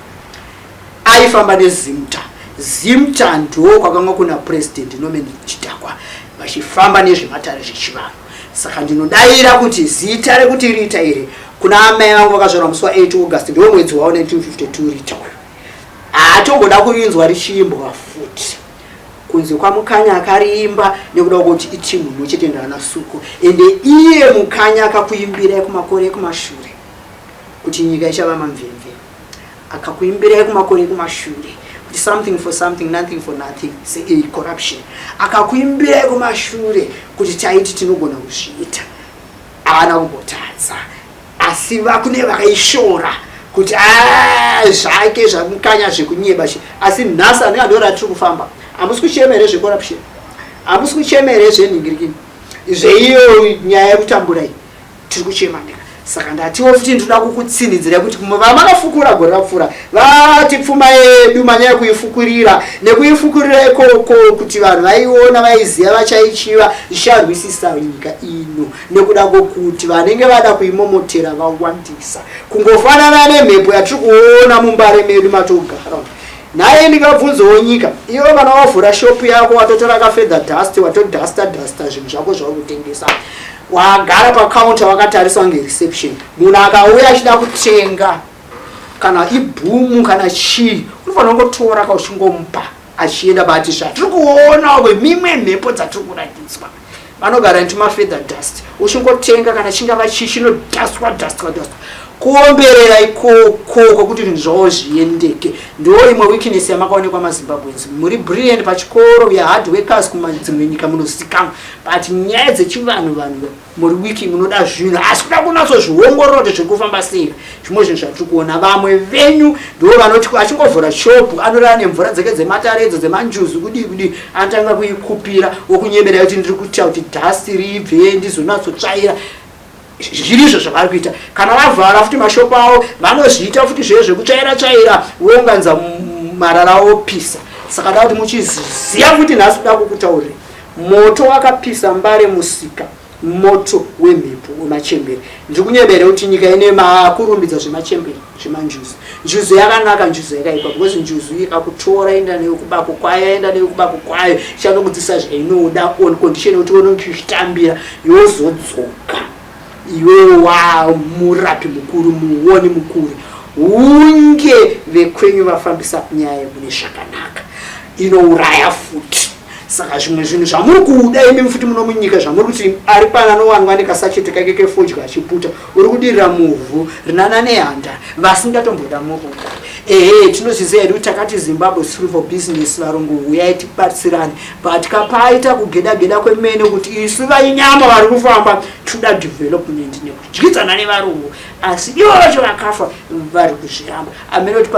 Aifamba neZimta. Zimta ndo kwakanga kuna President Norman Chidhakwa vachifamba nezvematare zvechivanhu. Saka ndinodayira kuti zita rekuti Rita iri kuna amai vangu vakazvarwa musi wa8 August, ndo mwedzi wavo, 1952. Rita uyu haatomboda kurinzwa richiimbwa futi kunze kwaMukanya akariimba nekuda kwekuti itimu imwe ndana Suku. Ende iye Mukanya akakuimbirai kumakore ekumashure kuti nyika ichava mamvemve, akakuimbirai kumakore ekumashure kuti something for something, nothing for nothing, sei corruption, akakuimbirai kumashure kuti taiti tinogona kuzviita. Haana kumbotadza, asi vakune vakaishora kuti zvake zvaMukanya zvekunyeba. Asi nhasi anenge ndo ratiri kufamba. Hamusi kuchema here zvecorruption? Hamusi kuchema here zvenhingirikini, zveiyo nyaya yekutambura iyi? Tiri kuchema ndika. Saka ndatiwo futi ndinoda kukutsinhidzira kuti vamakafukura gore rapfuura vati pfuma yedu manyaya kuifukurira nekuifukurira ikoko kuti vanhu vaiona, vaiziva, vachaichiva, zvicharwisisa nyika ino nekuda kwokuti vanenge vada kuimomotera vawandisa, kungofanana nemhepo yatiri kuona muMbare medu matogara. Nhaye, ndingabvunzewo nyika, iwe kana wavhura shopu yako, watotora kafeather dust, watodasta dasta zvinhu zvako zvauri kutengesa, wagara pacounter wakatariswa ngereception, munhu akauya achida kutenga kana ibhumu kana chii, unofanira kungotora kauchingomupa achienda. Bati zvatiri kuona mimwe mhepo dzatiri kuratidzwa, vanogara netumafeather dust, uchingotenga kana chingava chii, chinodhastwa dhastwa dhastwa. Kuomberera ikoko kwekuti zvinhu zvavo zviendeke ndo imwe weakness yamakaonekwa maZimbabweans. Muri brilliant pachikoro, we are hard workers, kumadzimwe nyika munozikanwa, but nyaya dzechivanhu vanhu muri wiki, munoda zvinhu asi kuda kunatsozviongorora kuti zviri kufamba sei. Zvimwe zvinhu zvatiri kuona, vamwe venyu ndo vanoti achingovhura shopu anorara nemvura dzake dzemataredzo, dzemanjuzu, kudii kudii, anotanga kuikupira wokunyemera kuti ndiri kuita kuti dhasti ribve, ndizonatsotsvaira. Zvirizvo zvavari kuita. Kana vavhara futi mashopu avo, vanozviita futi zve zvekutsvaira tsvaira, vounganidza marara opisa. Saka da kuti muchiziva futi nhasi kuda kukutaurira moto wakapisa Mbare musika, moto wemhepo wemachembere. Ndiri kunyebere kuti nyika ine makurumbidza zvemachembere, zvemanjuzu. Njuzu yakanaka, njuzu yakaipa, because njuzu ikakutora enda newe kubako kwayo, enda newe kubako kwayo, ichanokudzisa zvainoda on condition yekuti unonge yozodzoka iwewe wamurapi mukuru, muoni mukuru, hunge vekwenyu vafambisa nyaya mune zvakanaka. Inouraya futi. Saka zvimwe zvinhu zvamuri kuda imi futi muno munyika, zvamuri kuti ari pano anowanwa nekasachete kake kefodya achiputa, uri kudirira muvhu rinana nehanda vasingatomboda murungu. Ehe, tinozviziva hedu, takati Zimbabwe is free for business, varungu huyai tibatsirane, but kapaita kugeda geda kwemene kuti isu vainyama vari kufamba toda development nekudyidzana nevarungu, asi ivo vacho vakafa vari kuzviramba. Amene kuti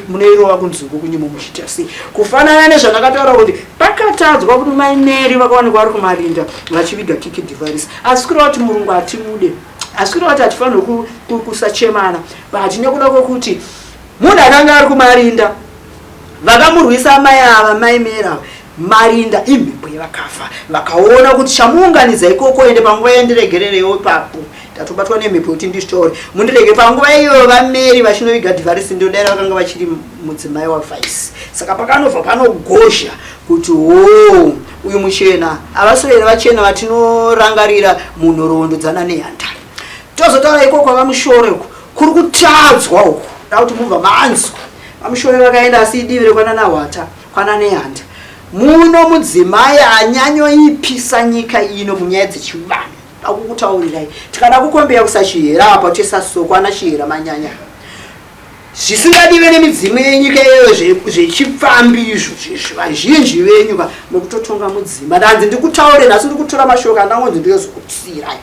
munoirova kunzungu kunyimo muchiita sei? Kufanana nezvandakataura kuti pakatadzwa kuti Mai Mary vakawanikwa vari kumarinda vachiviga Kiki Divaris, asi kureva kuti murungu hatimude, asi kureva kuti hatifanirwi kusachemana, but nekuda kwekuti munhu akanga ari kumarinda vakamurwisa amai ava, Mai Mary ava. Marinda imhepo yevakafa, vakaona kuti chamuunganidza ikoko. Ende panguva yandiregererewo ipapo, ndatobatwa nemhepo yekuti ndizvitaure, mundirege. Panguva iyoyo vaMary vachinoviga Dhivarisi, ndodai vakanga vachiri mudzimai waVice. Saka pakanobva panogozha kuti ho, uyu muchena havasiri vachena vatinorangarira munhoroondo dzana Nehanda. Tozotaura ikoko kwavaMushore uku kuri kutadzwa uku, da kuti mubva manzwa vaMushore vakaenda, asi idivi rekwananahwata kwana Nehanda. Muno mudzimai anyanyoipisa nyika ino munyaya dzechivanhu, dakukutaurirai, tikada kukombeya kusaChihera apa tesasoko ana Chihera manyanya zvisingadive nemidzimu yenyika iyoyo, zvechipfambi izvo zvezvi. Vazhinji venyu ka mukutotonga mudzimba. Ndanzi ndikutaure nhasi, ndiri kutora mashoko andangonzi ndiyozokutsirai.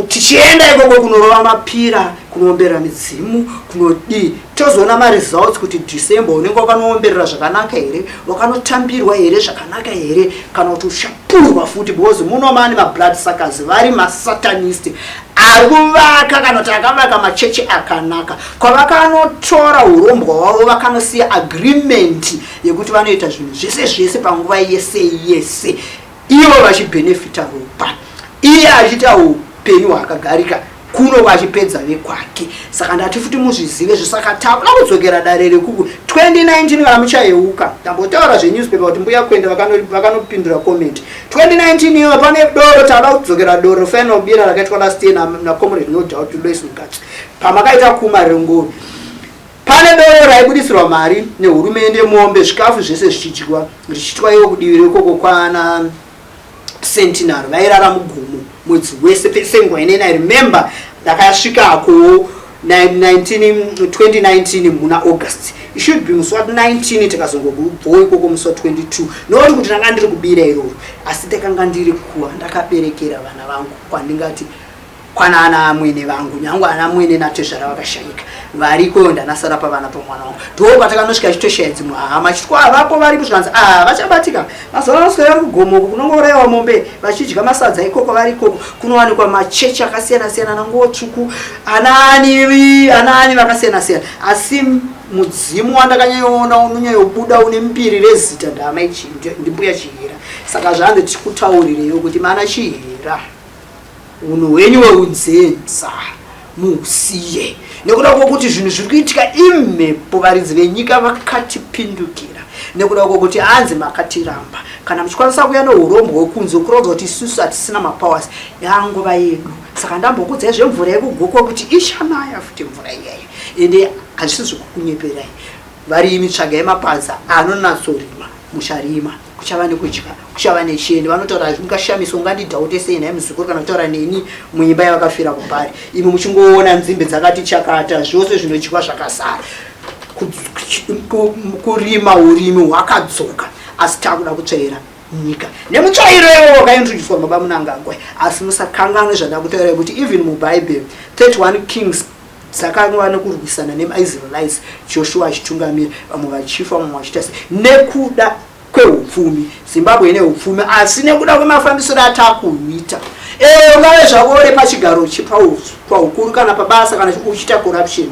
Tichienda ikoko kunorova mapira, kunoomberera midzimu, kunodii, tozoona maresults kuti December unenge wakanoomberera zvakanaka here, wakanotambirwa here zvakanaka here, kana kuti uchapurwa futi, because muno mane mablood suckers vari masatanist ari kuvaka kana kuti akavaka machechi akanaka kwavakanotora urombwa hwavo, vakanosiya agreement yekuti vanoita zvinhu zvese zvese panguva yese yese, ivo vachibhenefita ropa, iye achiita upenyu hwakagarika kuno vachipedza vekwake. Saka ndati futi muzvizive zvo. Saka takuda kudzokera dare rekuku 2019. Kana muchayeuka, ndambotaura zvenewspaper kuti mbuya Kwenda vakanopindura comment 2019 iyo. Pane doro, tada kudzokera doro final bira rakaitwa last year nacomrade No Doubt Lois Mukatsi, pamakaita kuma rengoni. Pane doro raibudisirwa mari nehurumende, mombe, zvikafu zvese zvichidyiwa, richiitwa iwo kudivi rekoko kwana Centenary. Vairara mugomo mwedzi wese pese. Nguva ineni, I remember ndakasvikako 2019 muna August, it should be musi wa19, tikazongobvawo ikoko musi wa22. Noti kuti ndanga ndiri kubira iroro, asi ndakanga ndiri kuwa ndakaberekera vana vangu, kwandingati kwana ana amwene vangu, nyange ana mwene natezvara vakashayika, varikoyo, ndanasara pavana pamwana wangu. Ndo patakanosvika chitoshaya dzimwe hama, chitwa havapo, varipo zvikanzi a vachabatika mazuva anoswera vari kugomoko, kunongourayiwa mombe vachidya masadza ikoko. Vari ikoko kunowanikwa machechi akasiyana siyana, nanguo tsvuku, anaani anaani vakasiyana siyana, asi mudzimu wandakanyanyoona unonyanyobuda une mbiri rezita ndaamai, ndimbuya Chihera. Saka zvanzi tichikutaurireyo kuti mana Chihera, unhu hwenyu hweunzenza muusiye, nekuda kwokuti zvinhu zviri kuitika imhepo. Varidzi venyika vakatipindukira nekuda kwokuti hanzi makatiramba. Kana muchikwanisa kuuya neurombwa hwekunze, kuronza kuti isusu hatisina mapowers, yanguva yedu. Saka ndambokudzai zvemvura yekugokwa kuti ichanaya futi mvura iyayi, ende hazvisi zvekukunyeperai. Varimi, tsvagai mapadza anonatsorima, mucharima. Kuchava nekudya, kuchava nechiende. Vanotaura zvingashamiso, ungandidhaute sei nhai muzukuru kana kutaura neni muimba yavakafira kupari, imi muchingoona nzimbe dzakati chakata, zvose zvinodyiwa zvakazara. Kurima urimi hwakadzoka, asi takuda kutsvaira nyika nemutsvairo iwowo wakaintroducwa baba Munangagwa. Asi musakanganwe zvandakutaura kuti even muBhaibheri, 31 Kings dzakava nekurwisana nemaIsraelites, Joshua achitungamira, vamwe vachifa, vamwe vachiita se nekuda kweupfumi. Zimbabwe ine upfumi, asi nekuda kwemafambisiro atakuita, ee, ungave zvako uri pachigaro paukuru kana pabasa, kana uchiita corruption,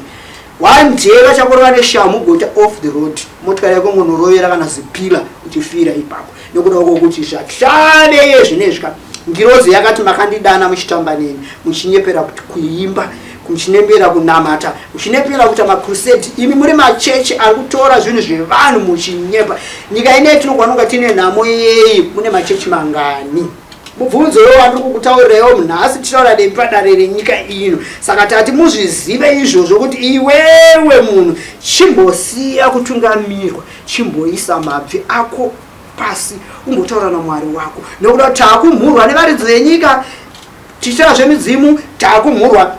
one day vachakurova neshamu, ugoita off the road, motikari yako ngonorovera kana zipila, uchifira ipapo, nekuda kwokuti zvataveye zvinezvi ka. Ngirozi yakati, "Makandidana muchitamba neni, muchinyepera kuti kuimba, muchinyepera kunamata, muchinyepera kuita macrusade. Imi muri machechi ari kutora zvinhu zvevanhu muchinyepa. Nyika inei tinogona kunga tine nhamo yei? Mune machechi mangani?" Mubvunzo iwo wandiri kukutaurirewo munhasi tichitaura nemi padare renyika ino. Saka tati muzvizive izvozvo kuti iwewe munhu, chimbosiya kutungamirwa, chimboisa mabvi ako pasi, umbotaura naMwari wako, nekuda kuti taakumhurwa nevaridzi venyika tichitaura zvemidzimu, taakumhurwa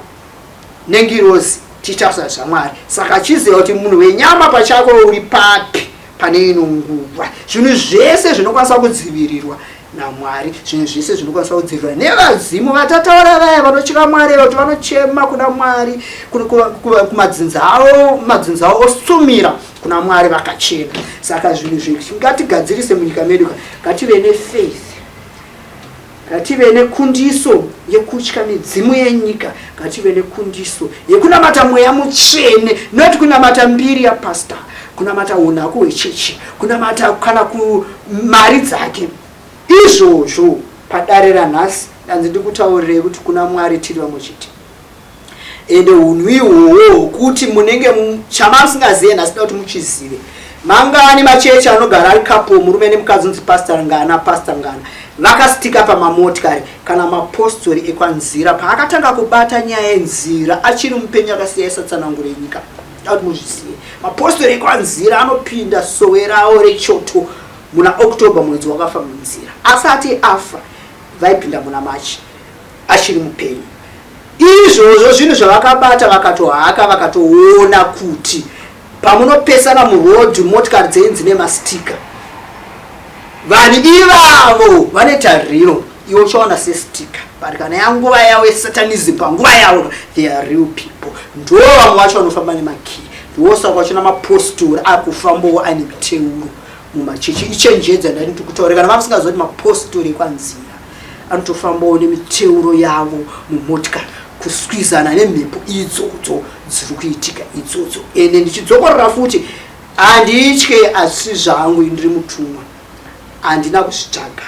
nengirozi tichitaura zvaMwari. Saka chiziva kuti munhu wenyama pachako uri papi pane ino nguva. Zvinhu zvese zvinokwanisa kudzivirirwa naMwari, zvinhu zvese zvinokwanisa kudzivirirwa nevadzimu vatataura, vaya vanotya Mwari, kuti vanochema kuna Mwari kumadzinza avo, madzinza avo osumira kuna Mwari vakachena. Saka zvinhu zve ngatigadzirise munyika medu. Ngative nefaith, ngative nekundiso yekutya midzimu yenyika, ngative nekundiso yekunamata mweya mutsvene, not kunamata mbiri yapasta, kunamata unaku hwechechi, kunamata kana kumari dzake. Izvozvo padare ranhasi danzi ndikutaurirei kuti kuna Mwari tiri vamwe chete, ende unhu ihwohwo hwokuti munenge chamamusingazive nhasi da kuti muchizive. Mangani machechi anogara ari couple, murume nemukadzi, unzi pastor ngana, pastor ngana, vakasitika pamamotikari? Kana mapostori ekwanzira paakatanga kubata nyaya yenzira achiri mupenyu, akasiya isatsananguro yenyika. Da kuti muzvizive, mapostori ekwanzira anopinda sowe ravo rechoto muna October, mwedzi wakafa munzira. Asati afa vaipinda muna March achiri mupenyu. Izvozvo zvinhu zvavakabata, vakatohaka, vakatoona kuti pamunopesana murodhi, motikari dzenyu dzine mastika, vanhu ivavo vane tariro. Iwe uchaona sestika, but kana yanguva yavo yesatanism, panguva yavo they are real people. Ndo vamwe vacho vanofamba nemakii, ndosaka vachona mapostori akufambawo aine miteuro mumachechi. Ichenjedza ndati ndikutaure kana vamusingaziva kuti mapostori ekwanzira anotofambawo nemiteuro yavo mumotikari, kuswizana nemhepo idzodzo dziri kuitika idzodzo. Ende ndichidzokorora futi, handitye, asi zvangu ndiri mutumwa, handina kuzvitsvaga.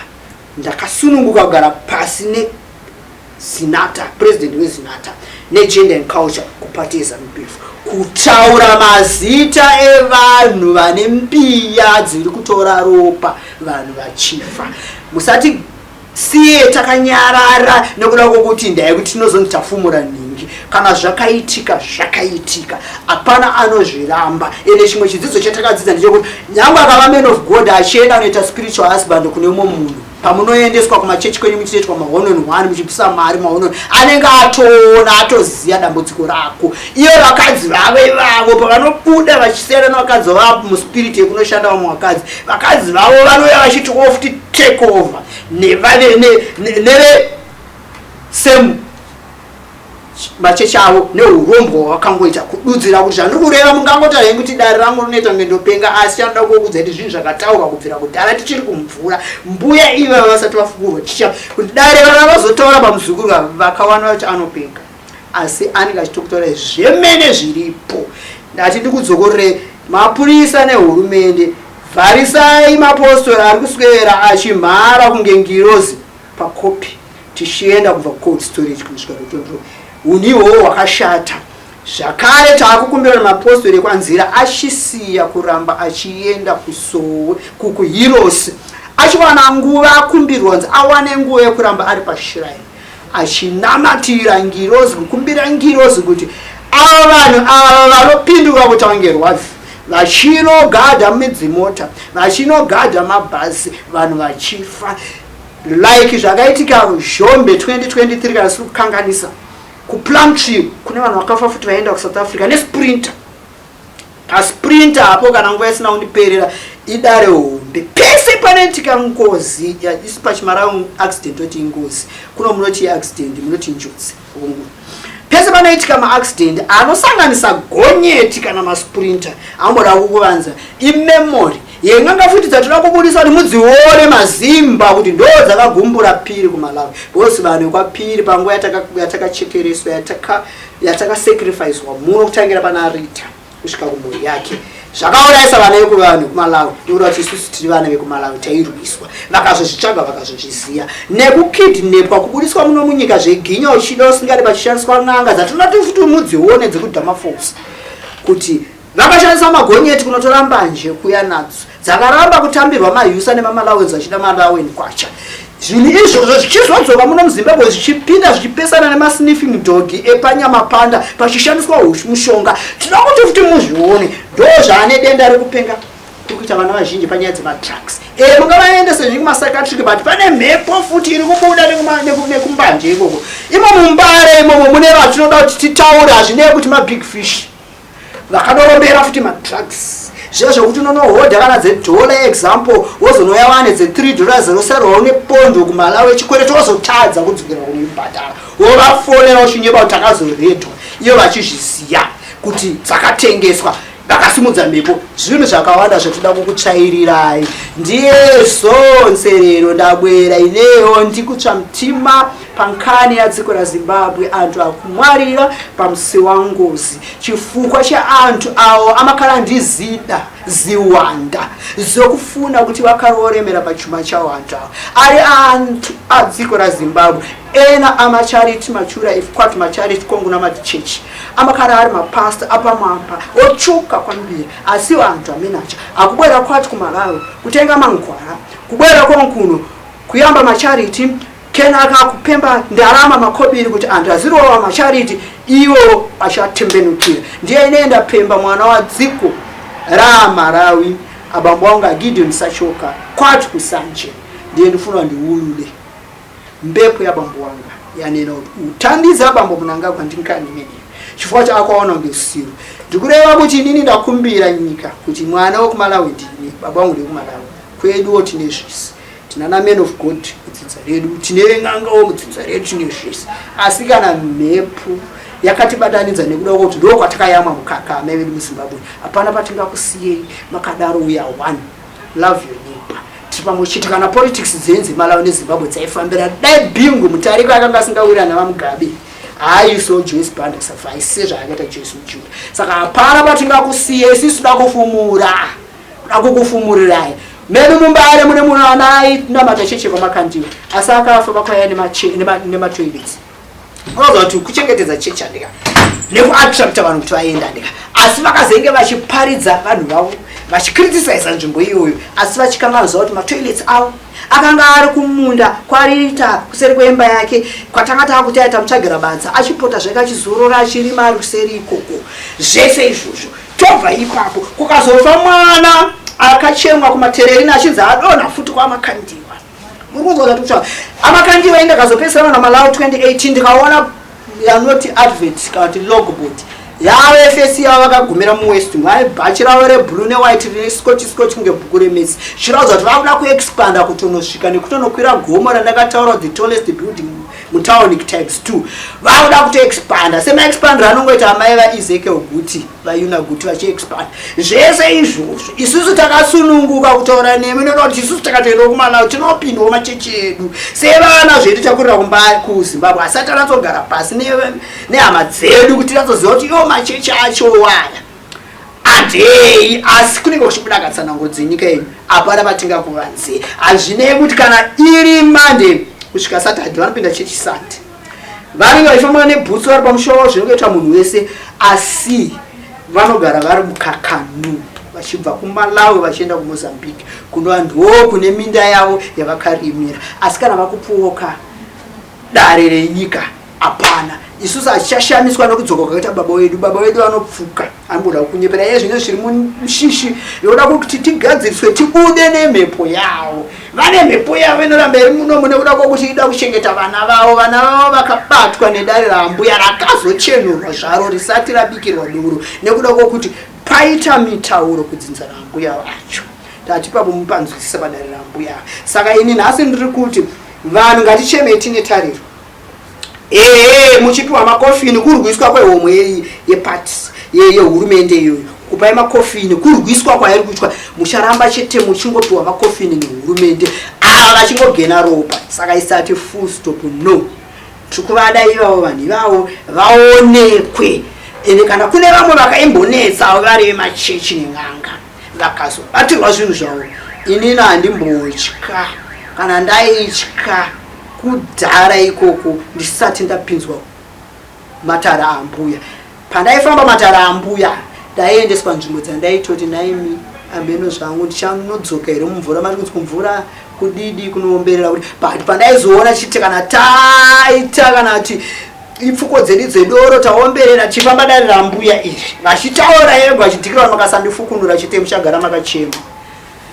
Ndakasununguka kugara pasi neZinatha, president weZinatha negender and culture kupati yeZANU PF, kutaura mazita evanhu vane mbiya dziri kutora ropa, vanhu vachifa. Musati siye takanyarara nekuda kwokuti ndai kuti tinozonzi tafumura nhingi. Kana zvakaitika, zvakaitika, hapana anozviramba. Ende chimwe chidzidzo chatakadzidza ndechekuti nyange akava man of God achienda anoita spiritual husband kune umwe munhu, pamunoendeswa kumachechi kwenyu muchitoitwa ma1 on 1, muchibvisa mari ma1 on, anenge atoona, atoziva dambudziko rako. Iyo vakadzi vavo ivavo pavanobuda vachisiyana nevakadzi vavo muspiriti yekunoshanda vamwe vakadzi, vakadzi vavo vanouya vachiti ofuti take over neve same machechi avo neurombwa hwavakangoita. Kududzira kuti zvandiri kureva, mungangotaura henyu kuti dare rangu rinoita kunge ndopenga, asi chanoda kuokudza kuti zvinhu zvakataurwa kubvira kudhara tichiri kumvura, mbuya ivava vasati vafukurwa chicha, kuti dare vava vazotaura pamuzukuru vakawana kuti anopenga, asi anenge achitokutaura zvemene zviripo. Ndati ndikudzokorere, mapurisa nehurumende, vharisai mapostori ari kuswera achimhara kunge ngirozi pakopi, tichienda kubva cold storage kunosvika kutondro. Unhu ihwohwo hwakashata. Zvakare taakukumbira nemapostori ekwanzira achisiya kuramba achienda kusowe kukuhirosi, achiwana nguva, akumbirwa kunzi awane nguva yekuramba ari pashrine achinamatira ngirozi, kukumbira ngirozi kuti ava vanhu ava vanopinduka kuti vange rwadzi. Vachinogadha midzimota, vachinogadha mabhazi, vanhu vachifa like zvakaitika Zhombe 2023 kana siri kukanganisa, kuPlumtree kune vanhu vakafa futi vaenda kuSouth Africa neSprinter. PaSprinter apo, kana nguva isina kundiperera, idare hombe. Pese panoitika ngozi isi pachimarau, accident oti ingozi, kuno munoti accident, munoti njodzi. Pese panoitika maaccident anosanganisa gonyeti kana maSprinter, amboda kukuvanza imemory yen'anga futi dzatoda kubudisa kuti mudzione mazimba kuti ndo dzakagumbura Piri kuMalawi, because vanhu vekwaPiri panguva yatakachekereswa, yatakasacrificwa muno, kutangira pana Rita kusvika kumhuri yake, zvakaurayisa vana vekuvanhu vekuMalawi, nekuda kuti isusu tiri vana vekuMalawi, tairwiswa. Vakazozvitsvaga, vakazozviziva nekukidnepwa, kubudiswa muno munyika zveginya, uchida usingadi, pachishandiswa n'anga dzatinoti futi mudzione dzekuDamafalls kuti vakashandisa magonyeti kunotora mbanje kuya nadzo, dzakaramba kutambirwa mayusa nemaMalawens vachida Malawen kwacha. Zvinhu izvozvo zvichizodzoka muno muZimbabwe, zvichipinda, zvichipesana nemasniffing dog epanyamapanda, pachishandiswa mushonga. Tinoda kuti futi muzvione, ndo zvaane denda rekupenga kuri kuita vana vazhinji panyaya dzemadrugs. Mungavaendese zvinhu kumapsychiatric, but pane mhepo futi iri kubuda nekumbanje ikoko. Imo muMbare imomo mune vatinoda kuti titaure, hazvinei kuti mabig fish, vakadorombera futi madrugs. Zviya zvokuti unonohodha kana dzedhola, example, wozonoya wane dze$3, rosarwa une pondo kuMalawi echikwereti, wozotadza kudzokera kunoibhadhara, wovafonera uchinyeba kuti takazoredwa, iyo vachizviziya kuti dzakatengeswa, vakasimudza mhepo. Zvinhu zvakawanda zvatinoda kukutsvairirai. Ndiye zonse ndabwera ineyo ndikutsva mutima pankani yadziko raZimbabwe. Anthu akumwalira pamusi wa ngozi chifukwa cha anthu awo amakhala ndi zida, ziwanda zokufuna kuti vakhale olemera pachuma chawo. Anthu awo ali anthu a dziko la Zimbabwe. Ena amacharity machura if kwati macharity konguna matichechi amakhala ali mapasta apamwamba otchuka kwambiri, asiwo anthu amene acha akubwera kwati kuMalawi kutenga mankhwala, kubwera konkuno kuyamba macharity, kenaka kupemba ndalama, makhobiri, kuti anthu azilowa macharity, iwo achatembenukira. Ndiye ine ndapemba mwana wa dziko la Malawi, abambo anga Gideon Sachoka kwati kuSanje. Ndiye ndifuna ndiwulule mbepo ya bambo wanga yanena kuti uthandize abambo Mnangagwa ndi nkhani imeneyo, chifukwa cha akaona ndi usiru. Ndikureva kuti inini ndakumbira nyika kuti mwana wekuMalawi ndini, baba wangu ndekuMalawi. Kweduwo tine zvisi, tinana man of God mudzinza redu, tine ven'angawo mudzinza redu, tine zvese, asi kana mhepo yakatibatanidza nekuda kwekuti ndo kwatakayamwa mukaka amai vedu muZimbabwe, hapana patingakusiyei makadaro. We are one, love your neighbor, tiri pamwe chete. Kana politics dzenzi Malawi neZimbabwe dzaifambira, dai Bingu Mutariko akanga asingawirirana vaMugabe, haaiso Joyce Banda survive sezvaakaita Joyce Mujuru. Saka hapana patingakusiye isusu. Da kufumura, kuda kukufumurirai, medu muMbare mune munhu anai namata cheche kwaMakandiwa, asi akafa vakwaya nematoilets. Unoziva kuti kuchengetedza chechi andika nekuattracta vanhu kuti vaenda andika, asi vakazenge vachiparidza vanhu vavo vachicriticiza nzvimbo iyoyo, asi vachikanganwa kuti matoilets avo akanga ari kumunda kwariita kuseri kweimba yake, kwatanga taakuti aita mutsvagira badza, achipota zvake, achizorora, achirima ari kuseri ikoko. Zvese izvozvo, tobva ipapo kukazofa mwana akachemwa kumatererini, achinzi adonha futi kwaMakandiwa. Muri kunzwa kuti aMakandiwa, inde akazopedzisira naMalawi 2018, ndikaona yanoti advert kana kuti logboard yavo efesi yavo, vakagumira muWest, vane bhachi ravo reblue newhite rine scotch scotch kunge bhuku remesi, zvichiratidza kuti vakuda kuexpanda kutonosvika nekutonokwira gomo randakataura, the tallest building mutauni times two. Vakuda kutoexpanda semaexpandero anongoita amai vaEzekiel Guti, vaYuna Guti, vachiexpanda zvese izvozvo. Isusu takasununguka kutaura nemi noda kuti isusu takatoendawo kuMalawi, tinopindawo machechi edu sevana zvedu takurira kumba kuZimbabwe, asi atanatsogara pasi nehama dzedu kuti tinatsoziva kuti iwo machechi acho waya andei. Asi kunenge kuchibuda katsanango dzenyika yenyu, hapana patingakuvanzei. Hazvinei kuti kana iri Monday kusvika Saturday, vanopinda chechi Sunday, vanenge vachifamba nebhutsu vari pamusoro, zvinongoita munhu wese, asi vanogara vari mukakanu vachibva kuMalawi vachienda kuMozambique, kunova ndo kune minda yavo yavakarimira. Asi kana vakupuwoka dare renyika, hapana. Isusu hachichashamiswa nokudzoka kwakaita baba wedu. Baba vedu vanopfuka. Amboda kunyepera iye zvino zviri mushishi yoda kuti tigadziriswe tibude nemhepo yavo. Vane mhepo yavo inoramba iri muno mune kuda kwokuti ida kuchengeta vana vavo. Vana vavo vakabatwa nedare raambuya rakazochenurwa zvaro risati rabikirwa doro nekuda kwokuti paita mitauro kudzinza raambuya vacho. Tati papo mupanzwisisa padare raambuya. Saka ini nhasi ndiri kuti vanhu ngatichemei tine tariro. Ehe, muchipiwa makofini kurwiswa kwehomwe yepati yehurumende iyoyo, kupai makofini kurwiswa kwairi kuitwa, mucharamba chete muchingopiwa makofini nehurumende, ava vachingogena ropa. Saka isati full stop, no, tiri kuvada ivavo vanhu ivavo vaonekwe. Ende kana kune vamwe vakaimbonetsa vari vemachechi nen'anga vakazobatirwa zvinhu zvavo, inini handimbotya. Kana ndaitya kudhara ikoko ndisati ndapinzwa matara ambuya, pandaifamba matara ambuya ndaiendeswa nzvimbo dzandaitoti naimi ameno zvangu ndichanodzoka here mumvura mari kunzi kumvura kudidi kunoomberera kuti, but pandaizoona chiti kana taita kana kuti ipfuko dzedu dzedoro taomberera tichifamba dare rambuya iri vachitaura yego vachidhikira vanhu vakasandifukunura chete muchagara makachema,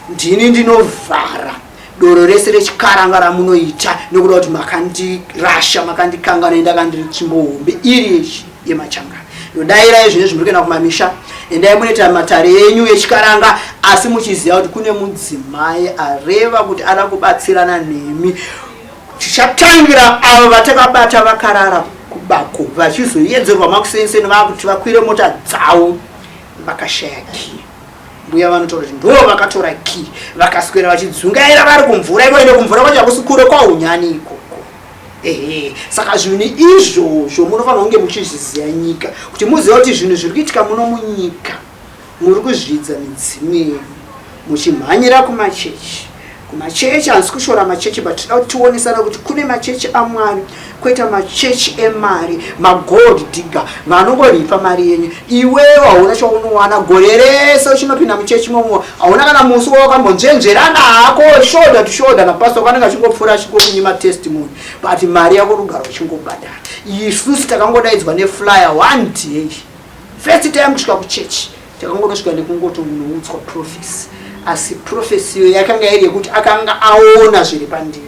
ndini ndinovhara doro rese rechikaranga ramunoita nekuda kuti makandirasha makandikangana ndakandiri tsvimbo hombe iri yemachangana. Ndodairai zvinezvi muri kuenda kumamisha, endai munoita matare enyu echikaranga, asi muchiziva kuti kune mudzimai areva kuti ada kubatsirana nemi. Tichatangira avo vatakabata vakarara kubako vachizoyedzerwa makusenseni vakuti vakwire mota dzavo vakashaya kii. Mbuya vanotaura kuti ndo vakatora kii vakaswera vachidzungaira vari kumvura iko, ende kumvura kwacho hakusi kure kwaUnyani ikoko. Ehe, saka zvinhu izvozvo munofanira kunge muchizviziva nyika, kuti muzive kuti zvinhu zviri kuitika muno munyika, muri kuzvidza midzimu yenyu muchimhanyira kumachechi. Kumachechi handisi kushora machechi, but tinoda kuti tionesana kuti kune machechi aMwari kwoita machechi emari, magold digger vanongoripa mari yenyu. Iwewo hauna chaunowana gore rese uchinopinda muchechi momo, hauna kana musi wawakambonzvenzverana hako shoulder to shoulder napastor, kanenge achingopfuura achingokunyima testimony, but mari yako rugara uchingobhadhara. Isusu takangodaidzwa neflyer one day, first time kusvika kuchechi takangonosvika nekungotonoudzwa prophecy, asi prophecy iyo yakanga iri yekuti akanga aona zviri pandiri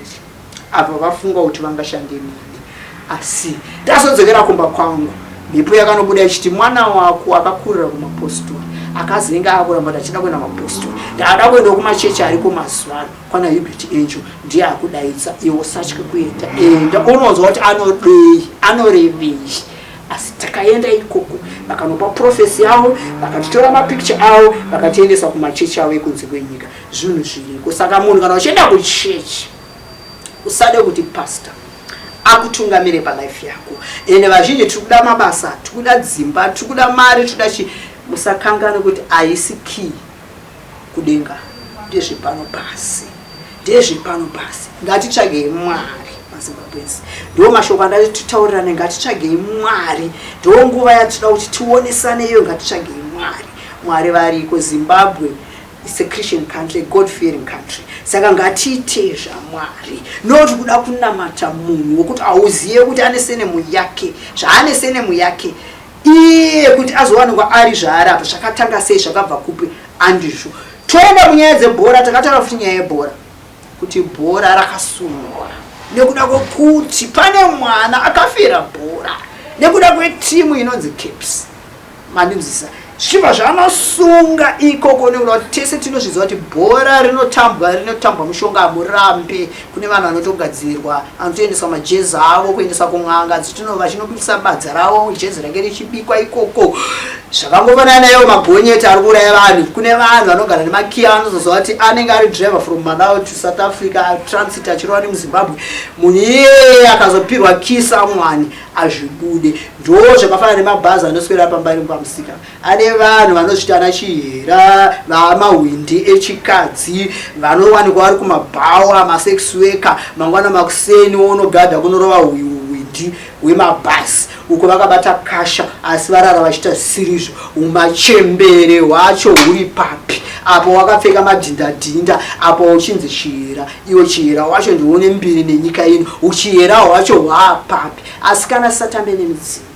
apa vafunga kuti vangashande nini. Asi tazodzokera kumba kwangu, mhepo yakanobuda ichiti mwana wako akakurira kumapostori akazenge akuramba kuti achida kuenda mapostori, ndaada kuenda kumachechi ariko mazuva ano kwana Hubert Angel, ndiye akudaidza iwe, usatye kuenda, enda unonzwa kuti anodei anorevei. Asi takaenda ikoko vakanopa prophecy yavo, vakatitora mapicture avo, vakatiendesa kumachechi avo ekunze kwenyika. Zvinhu zviriko. Saka munhu kana uchienda kuchechi usade kuti pastor akutungamire palife yako. Ende vazhinji tiri kuda mabasa, tiri kuda dzimba, tiri kuda mari, tiri kuda chi, musakangane kuti haisi key kudenga, ndezvepano pasi, ndezvepano pasi. Ngatitsvagei Mwari maZimbabwens, ndo mashoko andatitaurirane. Ngatitsvagei Mwari, ndo nguva yatinoda kuti tionesane iyo. Ngatitsvagei Mwari, Mwari variko. Zimbabwe is a Christian country, a God fearing country, saka ngatiite zvaMwari, not kuda kunamata munhu wekuti hauzive kuti ane senemu yake, zvaane senemu yake iye kuti azowanikwa ari zvaari apa, zvakatanga sei, zvakabva kupi, andizvo. Toenda kunyaya dzebhora. Takataura futi nyaya yebhora kuti bhora rakasungwa nekuda kwekuti pane mwana akafira bhora nekuda kwetimu inonzi Caps, mandinzwisa, zvichibva zvanosunga ikoko nekuda kuti tese tinozviziva kuti bhora rinotambwa rinotambwa mushonga, hamurambe. Kune vanhu vanotogadzirwa, vanotoendeswa majezi avo kuendeswa kun'anga vachinobikisa badza ravo, jezi rake richibikwa ikoko. Zvakangofanana naiwo magonyeti ari kuuraya vanhu. Kune vanhu vanogara nemakiya, vanozoziva kuti anenge ari driver from Malawi to South Africa, transit achirova nemuZimbabwe. Munhu iyeye akazopirwa key someone azvibude. Ndo zvakafanana nemabhazi anoswera pambari pamusika, ane vanhu vanozviti ana chihera, vamahwindi echikadzi vanowanikwa vari kumabhawa, masex worker. Mangwana makuseni wonogadha kunorova hwindi hwemabhasi uko vakabata kasha, asi varara vachiita zisirizvo. Umachembere hwacho huri papi apo wakapfeka madhindadhinda, apo uchinzi chihera? Iwe chihera wacho ndione mbiri nenyika ino, uchihera hwacho hwaapapi? Asi kana sisatambe nemidzimu,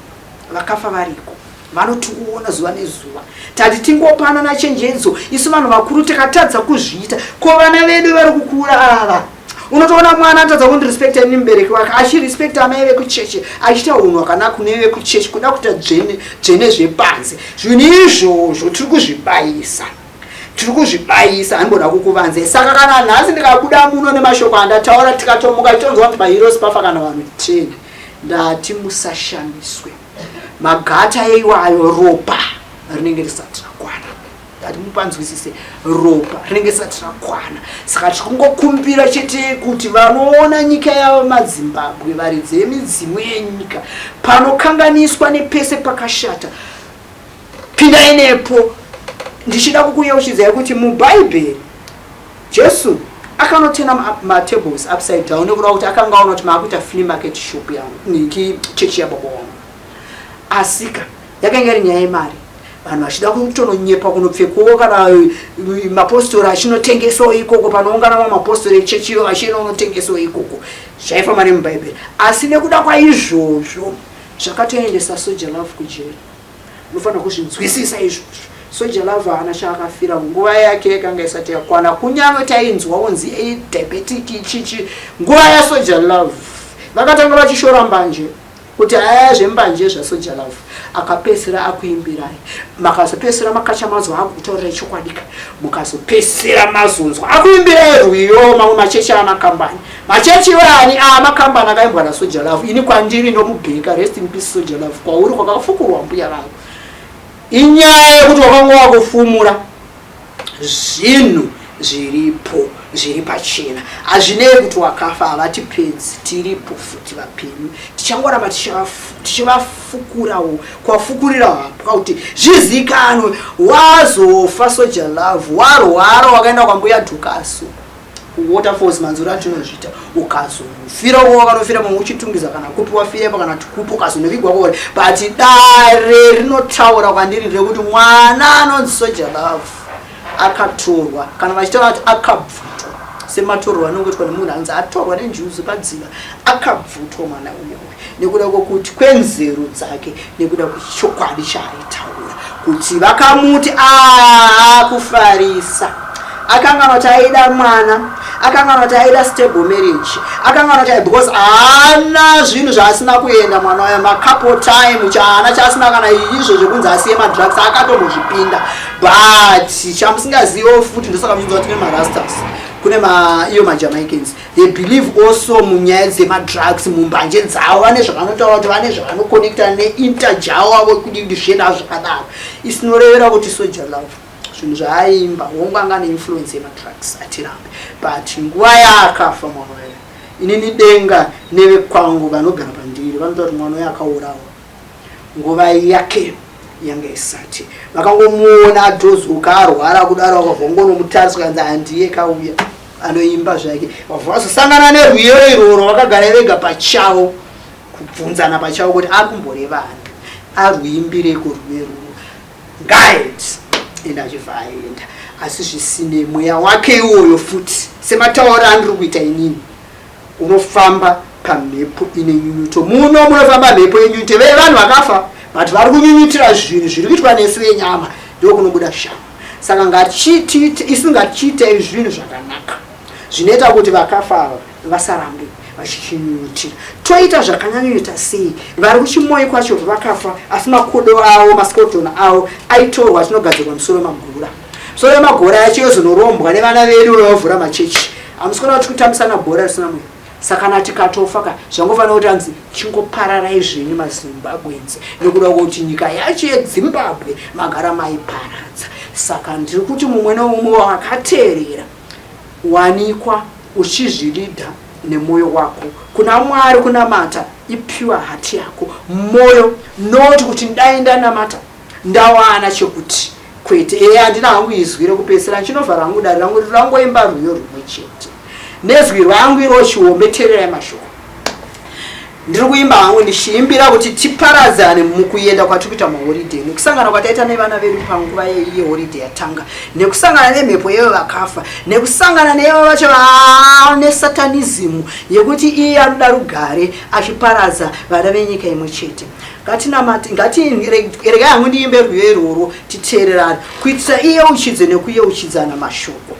vakafa variko. Vanotiona zuva nezuva. Tati tingopanana chenjedzo isu vanhu vakuru tikatadza kuzviita. Ko vana vedu vari kukura ava? Unotoona mwana atadza kundirespecta ini mubereki wake, achirespecta amai vekuchechi, achiita hunhu hwakanaka kune vekuchechi, kuda kuita dzvene dzvene zvepanze. Zvinhu izvozvo tiri kuzvibayisa. Tiri kuzvibayisa, handimboda kukuvanzai. Saka kana nhasi ndikabuda muno nemashoko andataura, tikatomuka titonzwa kuti paHeroes pafa kana vanhu 10, ndati musashamiswe. Magata iwayo ropa rinenge risati rakwana. Ndati mupanzwisise, ropa rinenge risati rakwana. Saka tiri kungokumbira chete kuti vanoona nyika yavo maZimbabwe, varidzi vemidzimu yenyika, panokanganiswa nepese pakashata, pindai nepo. Ndichida kukuyeuchidzai kuti muBhaibheri Jesu akanotena matables upside down nekuda kuti akanga aona kuti maakuita flea market shop yangu, niki chechi yababa wangu. Asika yakanga iri nyaya yemari, vanhu vachida kutononyepa kunopfekwawo, kana mapostori achinotengesawo ikoko, panoungana mamwe mapostori echechi iyo vachienda kunotengesawo ikoko. Zvaifamba nemuBhaibheri. Asi nekuda kwaizvozvo zvakatoendesa Soul Jah Love kujeri. Unofanira kuzvinzwisisa izvozvo. Soul Jah Love haana chaakafira, nguva yake yakanga isati yakwana. Kunyange tainzwa unzi diabetic chichi, nguva yaSoul Jah Love vakatanga vachishora mbanje kuti aya zvembanje zvaSoul Jah Love, akapedzisira akuimbirai, makazopedzisira makacha mazwa akutaurirai chokwadika, mukazopedzisira mazonzwa akuimbirai rwiyo. Mamwe machechi amakambani, machechi iwani amakambani akaimbwa naSoul Jah Love. Ini kwandiri ndomubheka, rest in peace Soul Jah Love, kwauri kwakafukurwa mbuya vangu. Inyaya yekuti wakanga wakufumura zvinhu zviripo zviri pachena. Hazvinei kuti wakafa, havatipedzi, tiripo futi vapenyu, tichangoramba tichivafukurawo, kuvafukurira hapwa kuti zvizikanwe. Wazofa Soul Jah Love, warwara, wakaenda kwambuya Dhukasu kuWaterfalls, manzuro atinozviita, ukazofira uko wakanofira, mumwe uchitungiza kana kupi wafirepo kana kupi, ukazonovigwa kore. But dare rinotaura kwandiri rekuti mwana anonzi Soul Jah Love akatorwa, kana vachitaura kuti akabvutwa, sematorwa anongoitwa nemunhu anonzi atorwa nenjuzu padziva, akabvutwa mwana uya uyu nekuda kwokuti kwenzero dzake, nekuda kwechokwadi chaaitaura, kuti vakamuti akufarisa. Akanganwa kuti aida mwana, akanganwa kuti aida stable marriage, akanganwa kuti because haana zvinhu zvaasina kuenda mwana uya, macouple time chaana chaasina, kana izvo zvekunzi asiye madrugs akatombozvipinda. But chamusingaziviwo futi, ndosaka muchinzwa kuti kune marastas, kune iyo maJamaicans, they believe also munyaya dzemadrugs, mumbanje dzavo vane zvavanotaura kuti vane zvavanokonekta neinterjao wavo kudi kuti zvienda zvakadaro. Isinorevera kuti Soul Jah Love zvinhu zvaaimba, hongu anga neinfluence yemadrugs, atirambe, but nguva yaakafa mwana uyo, inini denga nevekwangu vanogara pandiri vanotaura kuti mwana uyo akaurawa, nguva yake yanga isati. Vakangomuona adhozoka arwara kudaro, vakabva ngonomutarisa, kanzi handiye kauya anoimba zvake. Vabva vazosangana nerwiyo iroro, vakagara vega pachavo kubvunzana pachavo kuti akumborevani, arwiimbireko rwiyo iroro guide ende achibva aenda. Asi zvisine mweya wake iwoyo futi, sematauro andiri kuita inini, unofamba pamhepo ine nyunyuto. Muno munofamba mhepo yenyunyuto vevanhu vakafa, but vari kunyunyutira zvinhu zviri kuitwa nesu yenyama, ndokunobuda shama. Saka ngatichiite isu, ngatichiitei zvinhu zvakanaka zvinoita kuti vakafa ava vasarambe vachichinyunyutira. Toita zvakanyanyoita sei? Vari kuchimoyi kwacho vakafa, asi makodo avo, maskeleton avo aitorwa achinogadzirwa musoro wemagora. Musoro wemagora yacho yozonorombwa nevana vedu vavavhura machechi. Hamusi kuona kuti kutambisana bhora risina mweya? Saka kana tikatofa ka, zvangofanira kuti anzi chingopararai zvenyu maZimbabweans, nekuda kwekuti nyika yacho yeZimbabwe magara maiparadza. Saka ndiri kuti mumwe neumwe wakateerera, wanikwa uchizvilidha nemwoyo wako kuna Mwari, kunamata ipure heart yako, mwoyo, not kuti ndai ndanamata ndawana chekuti. Kwete, eye handina hangu izwi rekupedzisira, ndichinovhara hangu dare rangu rangoimba rwiyo rumwe chete nezwi rwangu iro chiombe. Teererai mashoko. Ndiri kuimba hangu ndichiimbira kuti tiparadzane mukuenda kwatiri kuita maholiday, nekusangana kwataita nevana vedu panguva yeholiday yatanga, nekusangana nemhepo yevo vakafa, nekusangana nevo vacho vane satanism yekuti iye anoda rugare achiparadza vana venyika imwe chete. Ngatinamate, ngatiregai hangu ndiimbe rwiyo irworwo titeererane, kuitira iyeuchidze nekuyeuchidzana mashoko.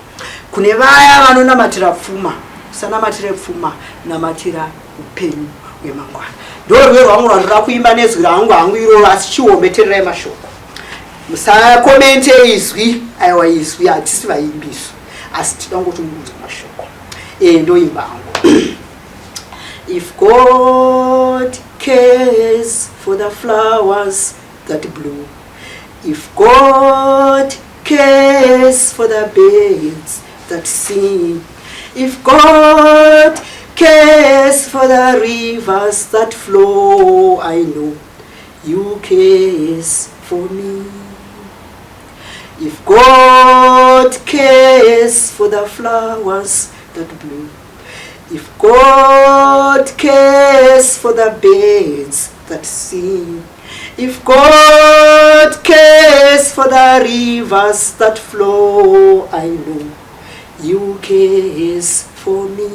Kune vaya vanonamatira pfuma, usanamatire pfuma, namatira upenyu hwemangwana. Ndo rwiyo rwangu rwandinoda kuimba nezwi rangu hangu iroro, asi chihombe tererai mashoko, musakomente izwi. Aiwa, izwi hatisi vaimbisu, asi tinoda ngoti munzwa mashoko. Ndoimba hangu. If God cares for the flowers that bloom, if God cares for the birds that sing, if God cares for the rivers that flow, I know you cares for me. If God cares for the flowers that bloom, if God cares for the birds that sing, if God cares for the rivers that flow, I know you cares for me.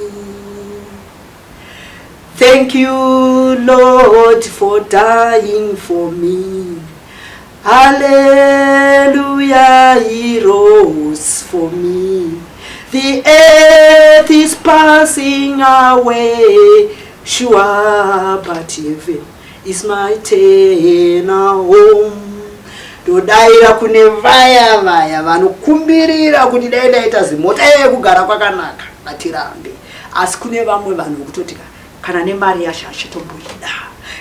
Thank you, Lord, for dying for me. Hallelujah, he rose for me. The earth is passing away, sure, but heaven is my eternal home. Ndodayira kune vaya vaya vanokumbirira kuti dai ndaita zimota yekugara kwakanaka, ngatirambe. Asi kune vamwe vanhu vekutoti kana nemari yacho achatomboida,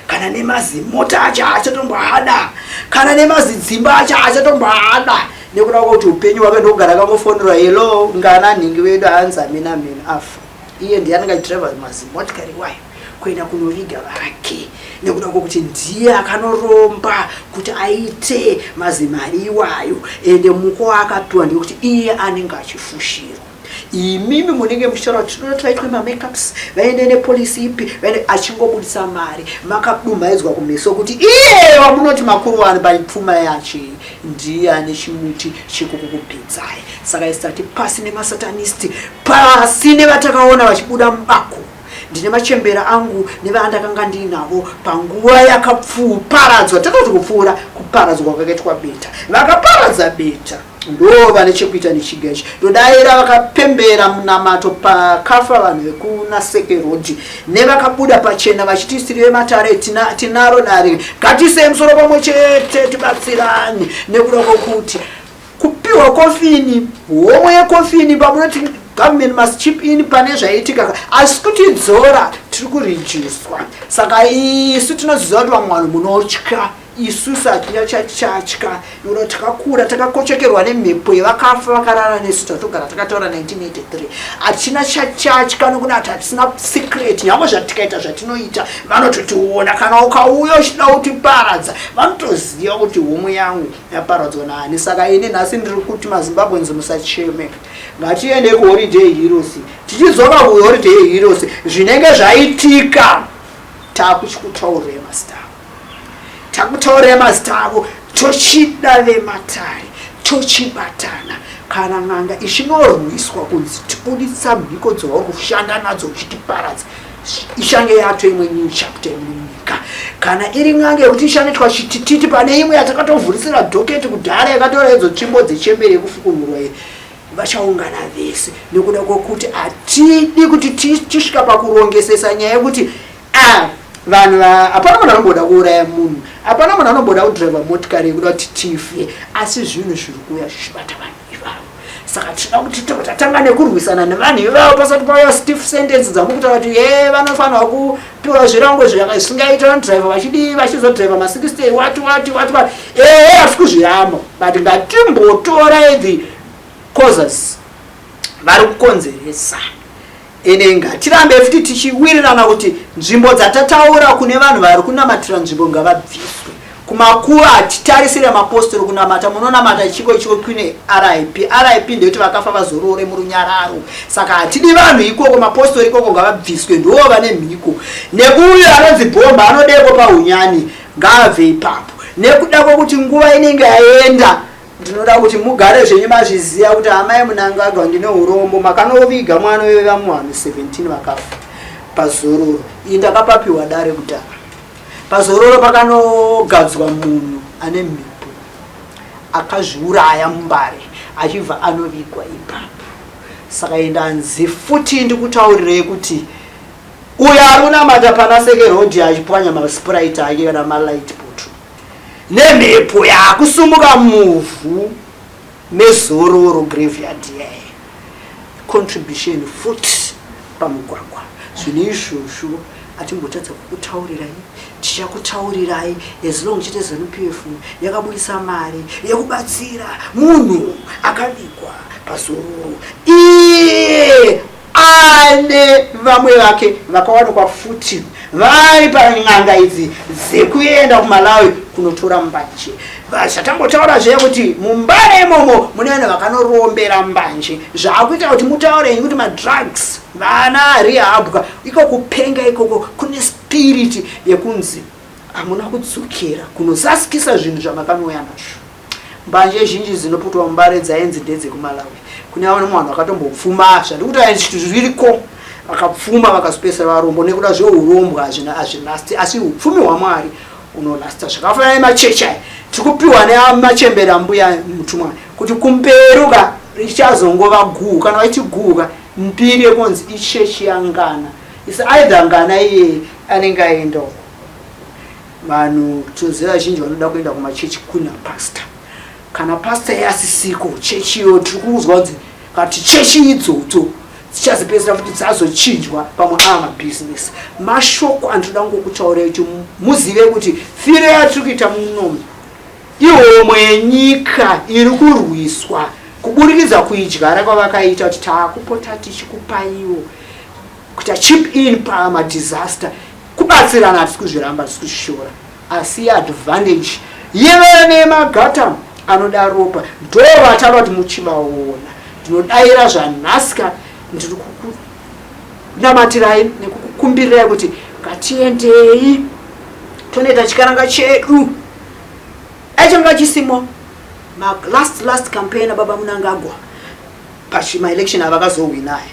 kana nemazimota acho achatomboada, kana nemazidzimba acho achatomboada, nekuda kwekuti upenyu hwake ndokugara kangofonera, "Hello, ngana nhingi wedu." Hanzi amena amena afa, iye ndiye anenge achidhiraivha mazimotikari wayo kuenda kunoviga vake, nekuda kwokuti ndiye akanoromba kuti aite mazimari iwayo. Ende muko waakapiwa ndekuti iye anenge achifushirwa. Imimi munenge muchitaura kuti tinoda kuti vaitwe mamakeups, vaende nepolisi ipi, vaende, achingobudisa mari, makadumhaidzwa kumeso kuti iye wamunoti makuru wani paipfuma yache ndiye ane chimuti chekukukupedzai. Saka isi tati pasi nemasatanist, pasi nevatakaona vachibuda mubako. Ndine machembera angu nevaandakanga ndiinavo panguva yakapfuparadzwa, tatoti kupfuura kuparadzwa kwakaitwa beta. Vakaparadza beta ndo vane chekuita nechiga ichi. Ndodayira vakapembera munamato pakafa vanhu vekunaSeke Road, nevakabuda pachena vachiti siri vematare tinaro dare, ngatisei musoro pamwe chete tibatsirane, nekuda kwokuti kupiwa kofini, homwe yekofini, pamunoti government must chip in pane zvaiitika, asi kutidzora tiri kurijiswa. Saka isu tinoziva kuti vamwe vanhu munotya, isusu hatina chachatya, nekuti takakura takakochekerwa nemhepo yevakafa vakarara nesu. Tatogara takataura 1983, hatina chachatya, nekuti hati hatisina secret. Nyangwe zvatikaita zvatinoita, vanototiona. Kana ukauya uchida kutiparadza, vanotoziva kuti homwe yangu yaparadzwa nani. Saka ini nhasi ndiri kuti, maZimbabweans, musacheme. Ngatiende kuholiday heroes. Tichidzoka kuholiday heroes, zvinenge zvaitika takuchikutaurirai mazita avo, takutaurirai mazita avo. Tochida vematare, tochibatana. Kana n'anga ichinorwiswa kunzi tibuditsa mhiko dzauri kushanda nadzo uchitiparadza, ishange yato imwe new chapter munyika. Kana iri n'anga yekuti ishanetwa chitititi, pane imwe yatakatovhurisira docket kudhara yakatora idzo tsvimbo dzechembere yekufukunurwa iyi, vachaungana vese, nekuda kwokuti hatidi kuti tisvika pakurongesesa nyaya yekuti a vanhu hapana munhu anomboda kuuraya munhu, hapana munhu anomboda kudhiraivha motikari yekuda kuti tife, asi zvinhu zviri kuuya zvichibata vanhu ivavo. Saka tinoda kuti tatanga nekurwisana nevanhu ivavo pasati pauya stiff sentence dzamukutaura kuti ye vanofanirwa kupiwa zvirango zvisingaita, vanodhiraivha vachidii, vachizodhiraivha ma60, wati wati wati wati. Ehe, hasi kuzviramba, but ngatimbotorai the causes vari kukonzeresa. Ende ngatirambe futi tichiwirirana kuti nzvimbo dzatataura kune vanhu vari kunamatira nzvimbo ngavabviswe. Kumakuva hatitarisire mapostori kunamata, munonamata chiko chiko kune RIP. RIP ndeyekuti vakafa vazorore murunyararo. Saka hatidi vanhu ikoko, mapostori ikoko ngavabviswe, ndiwo vane mhiko. Nekuuyo anonzi bhomba anodeko pahunyani ngaabve ipapo. Nekuda kwekuti nguva inenge yaenda, ndinoda kuti mugare zvenyu mazviziva kuti amai Mnangagwa, ndine urombo, makanoviga mwana wevamuvanhu 17 vakafa pazororo. Iyi ndakapapiwa dare kudhara. Pazororo pakanogadzwa munhu ane mhepo akazviuraya muMbare achibva anovigwa ipapo. Saka ndanzi futi ndikutaurirei kuti uyo ari kunamata pana Seke Road achipwanya masprite ake kana malight poto nemhepo yakusumuka muvhu mezororo graveyard yaye contribution futi pamugwagwa. Zvinhu izvozvo atimbotadza kukutaurirai, tichakutaurirai as long chete ZANU PF yakabudisa mari yekubatsira munhu akavigwa pazororo. Iye ane vamwe vake vakawanikwa futi vari pan'anga idzi dzekuenda kuMalawi kunotora mbanje. Zvatambotaura zviya kuti muMbare imomo mune vanhu vakanorombera mbanje, zvaakuita kuti mutaure henyu kuti madrugs vana rehabwa iko kupenga ikoko kune spiriti yekunzi hamuna kudzokera kunozasikisa zvinhu zvamakanouya nazvo. Mbanje zhinji dzinoputwa muMbare dzainzi ndedzekuMalawi. Kune vamwe vanhu vakatombopfuma, zvandikuti zviriko, vakapfuma vakazopedzisira varombo nekuda zveurombwa hazvilasti, asi upfumi hwaMwari unolasta. Zvakafanana nemachechi aya tiri kupiwa nemachembere ambuya mutumwa kuti kumberuka richazongova guhu. Kana vaiti guhuka mbiri yekunzi ichechi yangana is either ngana iyeye anenge aenda uko. Vanhu tinoziva vazhinji vanoda kuenda kumachechi kuna pasta. Kana pasta yasisiko chechi iyo tiri kuudzwa kunzi kati chechi idzodzo dzichazopedzisira futi dzazochinjwa pamwe ava mabhizinesi. Mashoko andinoda kungokutaurai kuti muzive kuti firo yatiri kuita munomu ihomwe yenyika iri kurwiswa kuburikidza kuidyara kwavakaita kuti taakupota tichikupaiwo kuita chip in pamadisaster. Kubatsirana hatisi kuzviramba, hatisi kuzvishora, asi advantage yevene magata anoda ropa ndo vataura kuti muchivaona. Ndinodaira zvanhasika, ndiri kukunamatirai nekukukumbirirai kuti ngatiendei tonoita chikaranga chedu. Aichanga chisimo ma last campaign ababa Mnangagwa pachima election avakazohwina aya,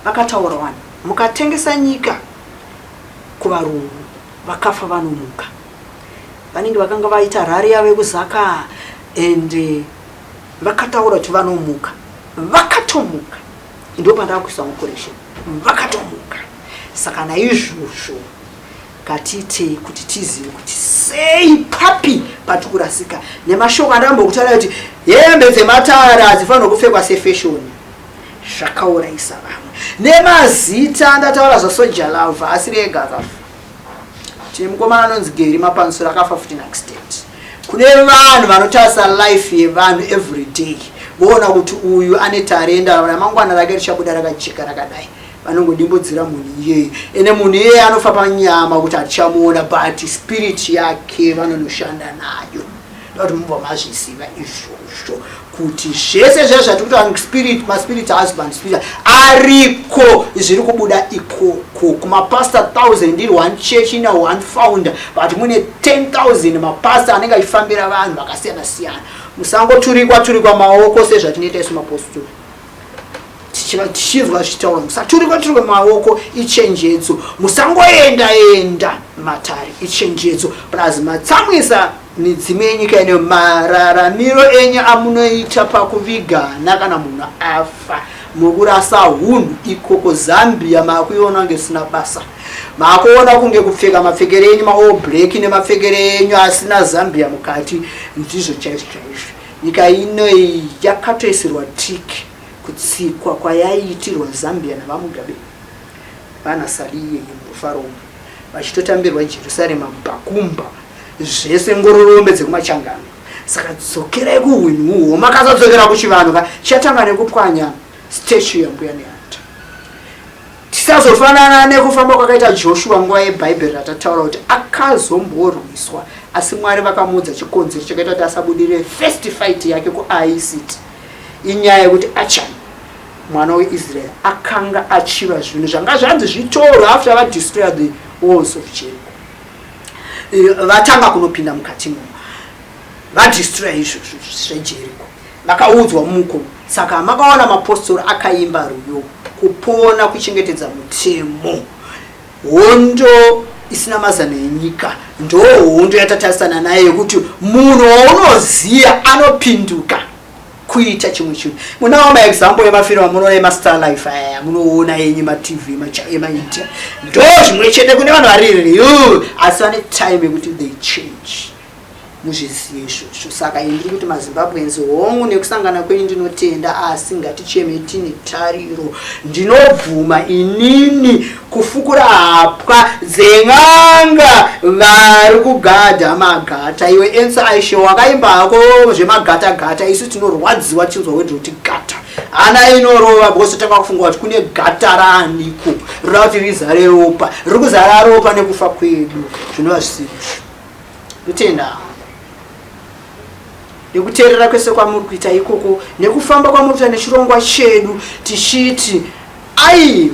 vakataura wani mukatengesa nyika kuvarungu vakafa vanomuka. Vanenge vakanga vaita rari yavo yekuzaka and vakataura kuti vanomuka, vakatomuka. Ndo pandava kuisa mucorrection, vakatomuka. Saka naizvozvo ngatiitei kuti tizive kuti sei papi patikurasika nemashoko andambokutaura kuti hembe dzematara hadzifanirwa kupfekwa sefashoni, zvakaurayisa vamwe. Nemazita andataura zvaSoja Love asiri ega akafa, tine mukomana anonzi Geri Mapansura akafa futi naaccident. Kune vanhu vanotarisa life yevanhu every day voona kuti uyu ane tarenda, ramangwana rake richabuda rakajeka rakadai, vanongodimbudzira munhu iyeye. Ende munhu iyeye anofa panyama kuti hatichamuona, but spirit yake vanonoshanda nayo. Ndokuti mubva mazviziva izvozvo kuti zvese zviya zvatiri kuti spirit, maspirit husband, spirit ariko, zviri kubuda ikoko kumapastor 1000 iri one church ina one founder, but mune 10,000 mapastor anenge achifambira vanhu vakasiyana siyana. Musangoturikwa turikwa maoko sezvatinoita isu mapostori tichinzwa zvichitaura. Musaturikwa turikwa maoko, ichenjedzo. Musangoenda enda matare, ichenjedzo. Plus matsamwisa midzimu yenyika ino, mararamiro enyu amunoita pakuvigana kana munhu afa, mukurasa hunhu ikoko. Zambia makuiona kunge isina basa, makuona kunge kupfeka mapfekero enyu maall black nemapfekero enyu asina Zambia mukati ndizvo chaizvo chaizvo. Nyika ino iyi yakatoisirwa tiki kutsikwa kwayaiitirwa Zambia navaMugabe vana Saliye murufaro vachitotambirwa Jerusarema Bakumba zvese ngororombe dzekumachangano. Saka dzokerai kuhwinhu uhwo, makasadzokera kuchivanhu ka chatanga nekupwanya statue yambuya Nehanda. Tisazofanana nekufamba kwakaita Joshua nguva yeBhaibheri ratataura kuti akazomborwiswa asi Mwari vakamuudza chikonzero chakaita kuti asabudirire first fight yake kuAi City. Inyaya yekuti Achan mwana weIsrael akanga achiva zvinhu zvanga zvanzi zvitorwe after vadestroya the walls of Jericho. Eh, vatanga kunopinda mukati imomo vadestroya izvozvo zveJericho. Vakaudzwa muko saka makaona mapostori akaimba rwiyo kupona kuchengetedza mutemo. Hondo isina mazano enyika ndo hondo yatatarisana nayo yekuti munhu waunoziva anopinduka kuita chimwe chinhu. Munawo maexample emafirimu amunoona emastar life aya munoona enyu matv emaindia ndo zvimwe chete kune vanhu vari real asi vane time yekuti they change. Muzvizive izvozvo. Saka ini ndiri kuti maZimbabweans hongu nekusangana kwenyu ndinotenda asi ngaticheme tine tariro. Ndinobvuma inini kufukura hapwa dzen'anga vari kugadha magata. Iwe Ensa Aishe wakaimba hako zvemagata gata isu tinorwadziwa tichinzwa word rekuti gata. Hana inorova because totanga kufunga kuti kune gata raaniko rinoda kuti rizare ropa riri kuzara ropa nekufa kwedu zvinova zvisiri izvo. Ndotenda hangu nekuteerera kwese kwamuri kuita ikoko nekufamba kwamuri kuita nechirongwa chedu tichiti ai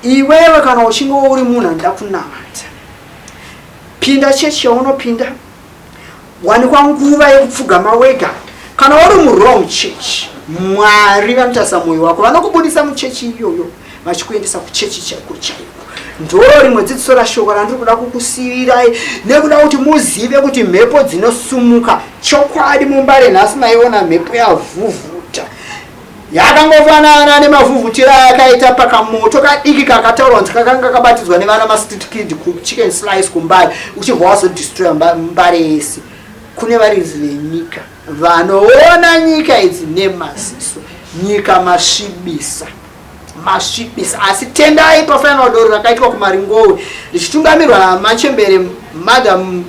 iwewe kana uchinge uri munhu anoda kunamata pinda chechi yaunopinda wanikwa nguva yekupfugama wega kana uri muwrong church mwari vanotarisa mwoyo wako vanokubudisa muchechi iyoyo vachikuendesa kuchechi chaiko chaiko ndo rimwe dzidziso rashoko randiri kuda kukusiyirai nekuda kuti muzive kuti mhepo dzinosumuka chokwadi mumbare nhasi maiona mhepo yavhuvhuta yakangofanana nemavhuvhutiro ayakaita pakamoto kadiki kakataurwa kunzi kakanga kabatidzwa nevana mastreet kid kuchicken slice kumbare uchibva wazodestroya mbare yese kune varidzi venyika vanoona nyika idzi nemaziso nyika masvibisa masvibisa asi tendai pafinal doro rakaitwa kumaringowe richitungamirwa namachembere madam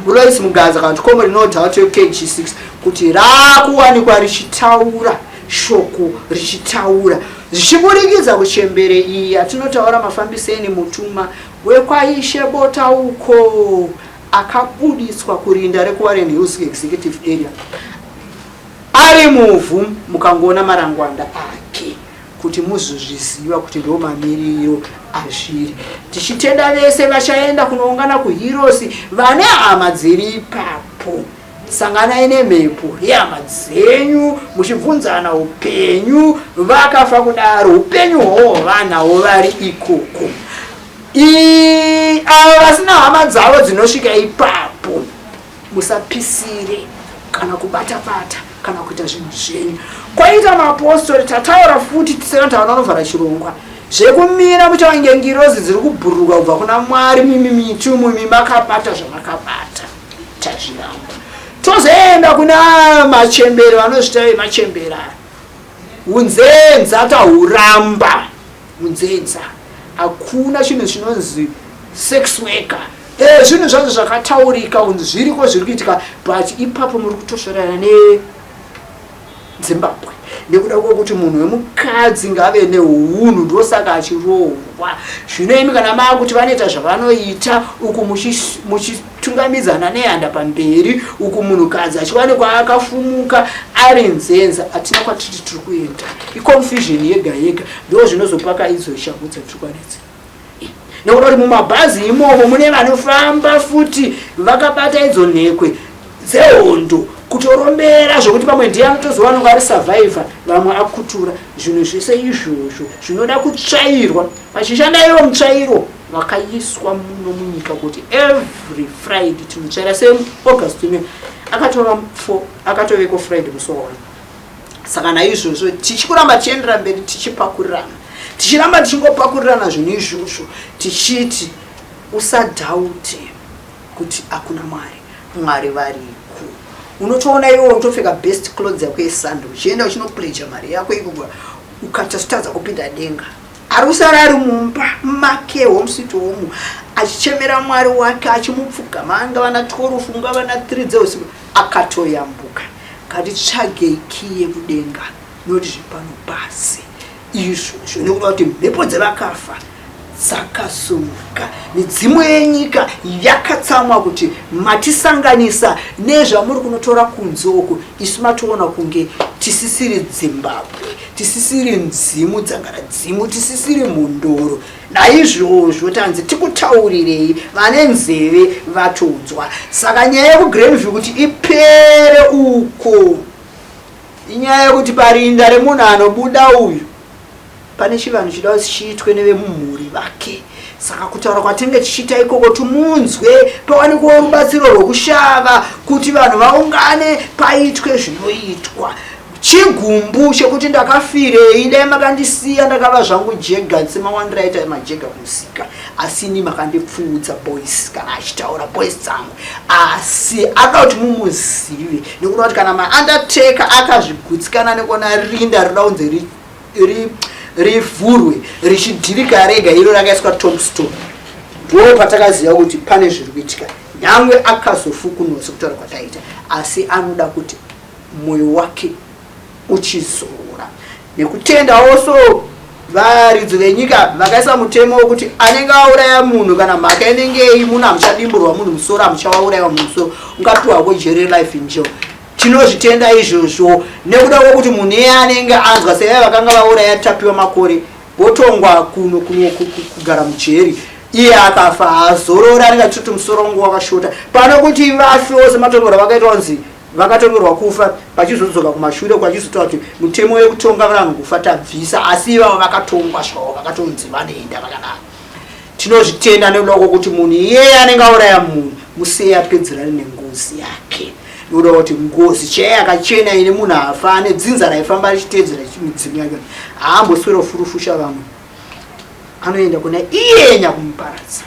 Lois Mugaza kana kuti Comrade No Doubt KG6 kuti rakuwanikwa richitaura shoko richitaura zvichiburikidza kuchembere iyi yatinotaura mafambiseni mutuma wekwaishe bota uko akabuditswa kurinda rekuWarren Hills Executive Area ari muvhu mukangoona marangwanda ake kuti muzozviziva kuti ndo mamiriro azviri tichitenda vese vachaenda kunoungana kuhirosi vane hama dziri ipapo sanganai nemhepo yehama dzenyu muchibvunzana upenyu vakafa kudaro upenyu hwohwo vanawo vari ikoko avo vasina hama dzavo dzinosvika ipapo musapisire kana kubata bata kana kuita zvinhu zvenyu kwaita mapostori tataura futi tisevanhu vanonovhara chirongwa zvekumira muchavange ngirozi dziri kubhururuka kubva kuna mwari mimi mitumu imi makabata zvamakabata tazviramba tozoenda kuna machembere vanozvita vemachembere aya unzenza tahuramba unzenza hakuna chinhu chinonzi sex worker eh, zvinhu zvacho zvakataurika kunzi zviriko zviri kuitika but ipapo muri kutosvorana nezimbabwe nekuda kwekuti munhu wemukadzi ngave neunhu ndosaka achiroorwa zvino imi kana maakuti vanoita zvavanoita uku muchitungamidzana nehanda pamberi uku munhukadzi achiwanikwa akafumuka ari nzenza hatina kwatiti tiri kuenda iconfusion yega yega ndo zvinozopaka idzo shangu dzatiri kwanetsa nekuda kuti mumabhazi imomo mune vanofamba futi vakabata idzo nhekwe dzehondo kutorombera zvekuti pamwe ndiye anotozowanikwa ari survivor vamwe akutura zvinhu zvese izvozvo zvinoda kutsvairwa pachishanda iwo mutsvairo wakaiswa muno munyika kuti every friday tinotsvaira seaugust ino akatova fo akatoveko friday musi waona saka naizvozvo tichikuramba tichiendera mberi tichipakurirana tichiramba tichingopakurirana zvinhu izvozvo tichiti usadhaute kuti hakuna mwari mwari variko unotoona iwe unotopfeka best clothes yako yesando uchienda uchinopleja mari yako ikoko ukatazotadza kupinda denga ari kusara ari mumba make home sweet home achichemera mwari wake achimupfugama angava na 12 ungava na 3 dzeusiku akatoyambuka ngatitsvagei kiyi yekudenga noti zvepano pasi izvozvo nekuda kuti mhepo dzevakafa Dzakasumuka midzimu yenyika yakatsamwa kuti matisanganisa nezvamuri kunotora kunze uku, isu matoona kunge tisisiri Dzimbabwe, tisisiri ndzimu dzangara dzimu, tisisiri mhondoro. Naizvozvo tanzi tikutaurirei, vane nzeve vatonzwa. Saka nyaya yekuGrandview kuti ipere uko inyaya yekuti parinda remunhu anobuda uyu pane chivanhu chida kuti chiitwe nevemumhuri vake. Saka kutaura kwatinenge tichiita ikoko timunzwe, pawanikwawo rubatsiro rwekushava kuti vanhu vaungane paitwe zvinoitwa. Chigumbu chekuti ndakafirei, dai makandisiya ndakava zvangu jega semawandiro aita majega kumusika, asi ini makandipfuudza boys, kana achitaura boys dzangu. Asi anoda kuti mumuzive nekuda kuti kana maundertaker akazvigutsikana nekuona rinda rinoda kunzi rivhurwe richidhirika rega iro rakaiswa tombstone, ndo patakaziva kuti pane zviri kuitika. Nyangwe akazofukunwa sekutaura kwataita, asi anoda kuti mwoyo wake uchizorora nekutenda. Also varidzi venyika vakaisa mutemo wekuti anenge auraya munhu kana mhaka inenge ei munhu hamuchadimburwa munhu musoro, hamuchawaurayiwa munhu musoro, ungapiwako jeri life in jail. Tinozvitenda izvozvo nekuda kwekuti munhu iye anenge anzwa sevaya vakanga vauraya Tapiwa Makore, votongwa kuno kugara mujeri, iye akafa haazorora, anenge achitoti musoro wangu wakashota. Pano kuti vafewo sematongerwo vakaitwa kunzi vakatongerwa kufa, pachizodzoka kumashure kwachizotaura kuti mutemo wekutonga vanhu kufa tabvisa, asi ivavo vakatongwa zvavo vakatonzi vanoenda vakadaro. Tinozvitenda nekuda kwokuti munhu iyeye anenge auraya munhu musiye apedzerane nengozi yake, nekuda kuti ngozi chaiye yakachena ine munhu afa ane dzinza raifamba richiteedzera midzimu yake haamboswera furufusha vamwe, anoenda kuna iye nyakumuparadza.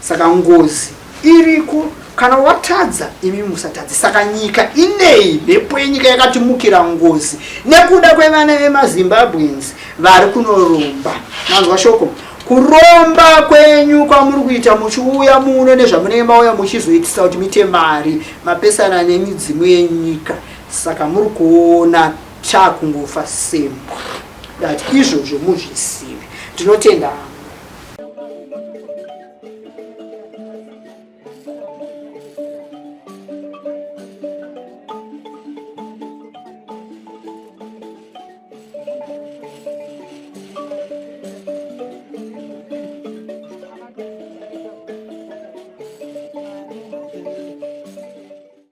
Saka ngozi iriko, kana watadza imi musatadze. Saka nyika inei, mhepo yenyika yakatimukira ngozi nekuda kwevana vemaZimbabweans vari kunoromba. Manzwa shoko, kuromba kwenyu kwamuri kuita muchiuya muno nezvamunenge mauya muchizoitisa kuti muite mari, mapesana nemidzimu yenyika. Saka muri kuona chakungofa sembwa. Dati izvozvo muzvizive. Ndinotenda hangu.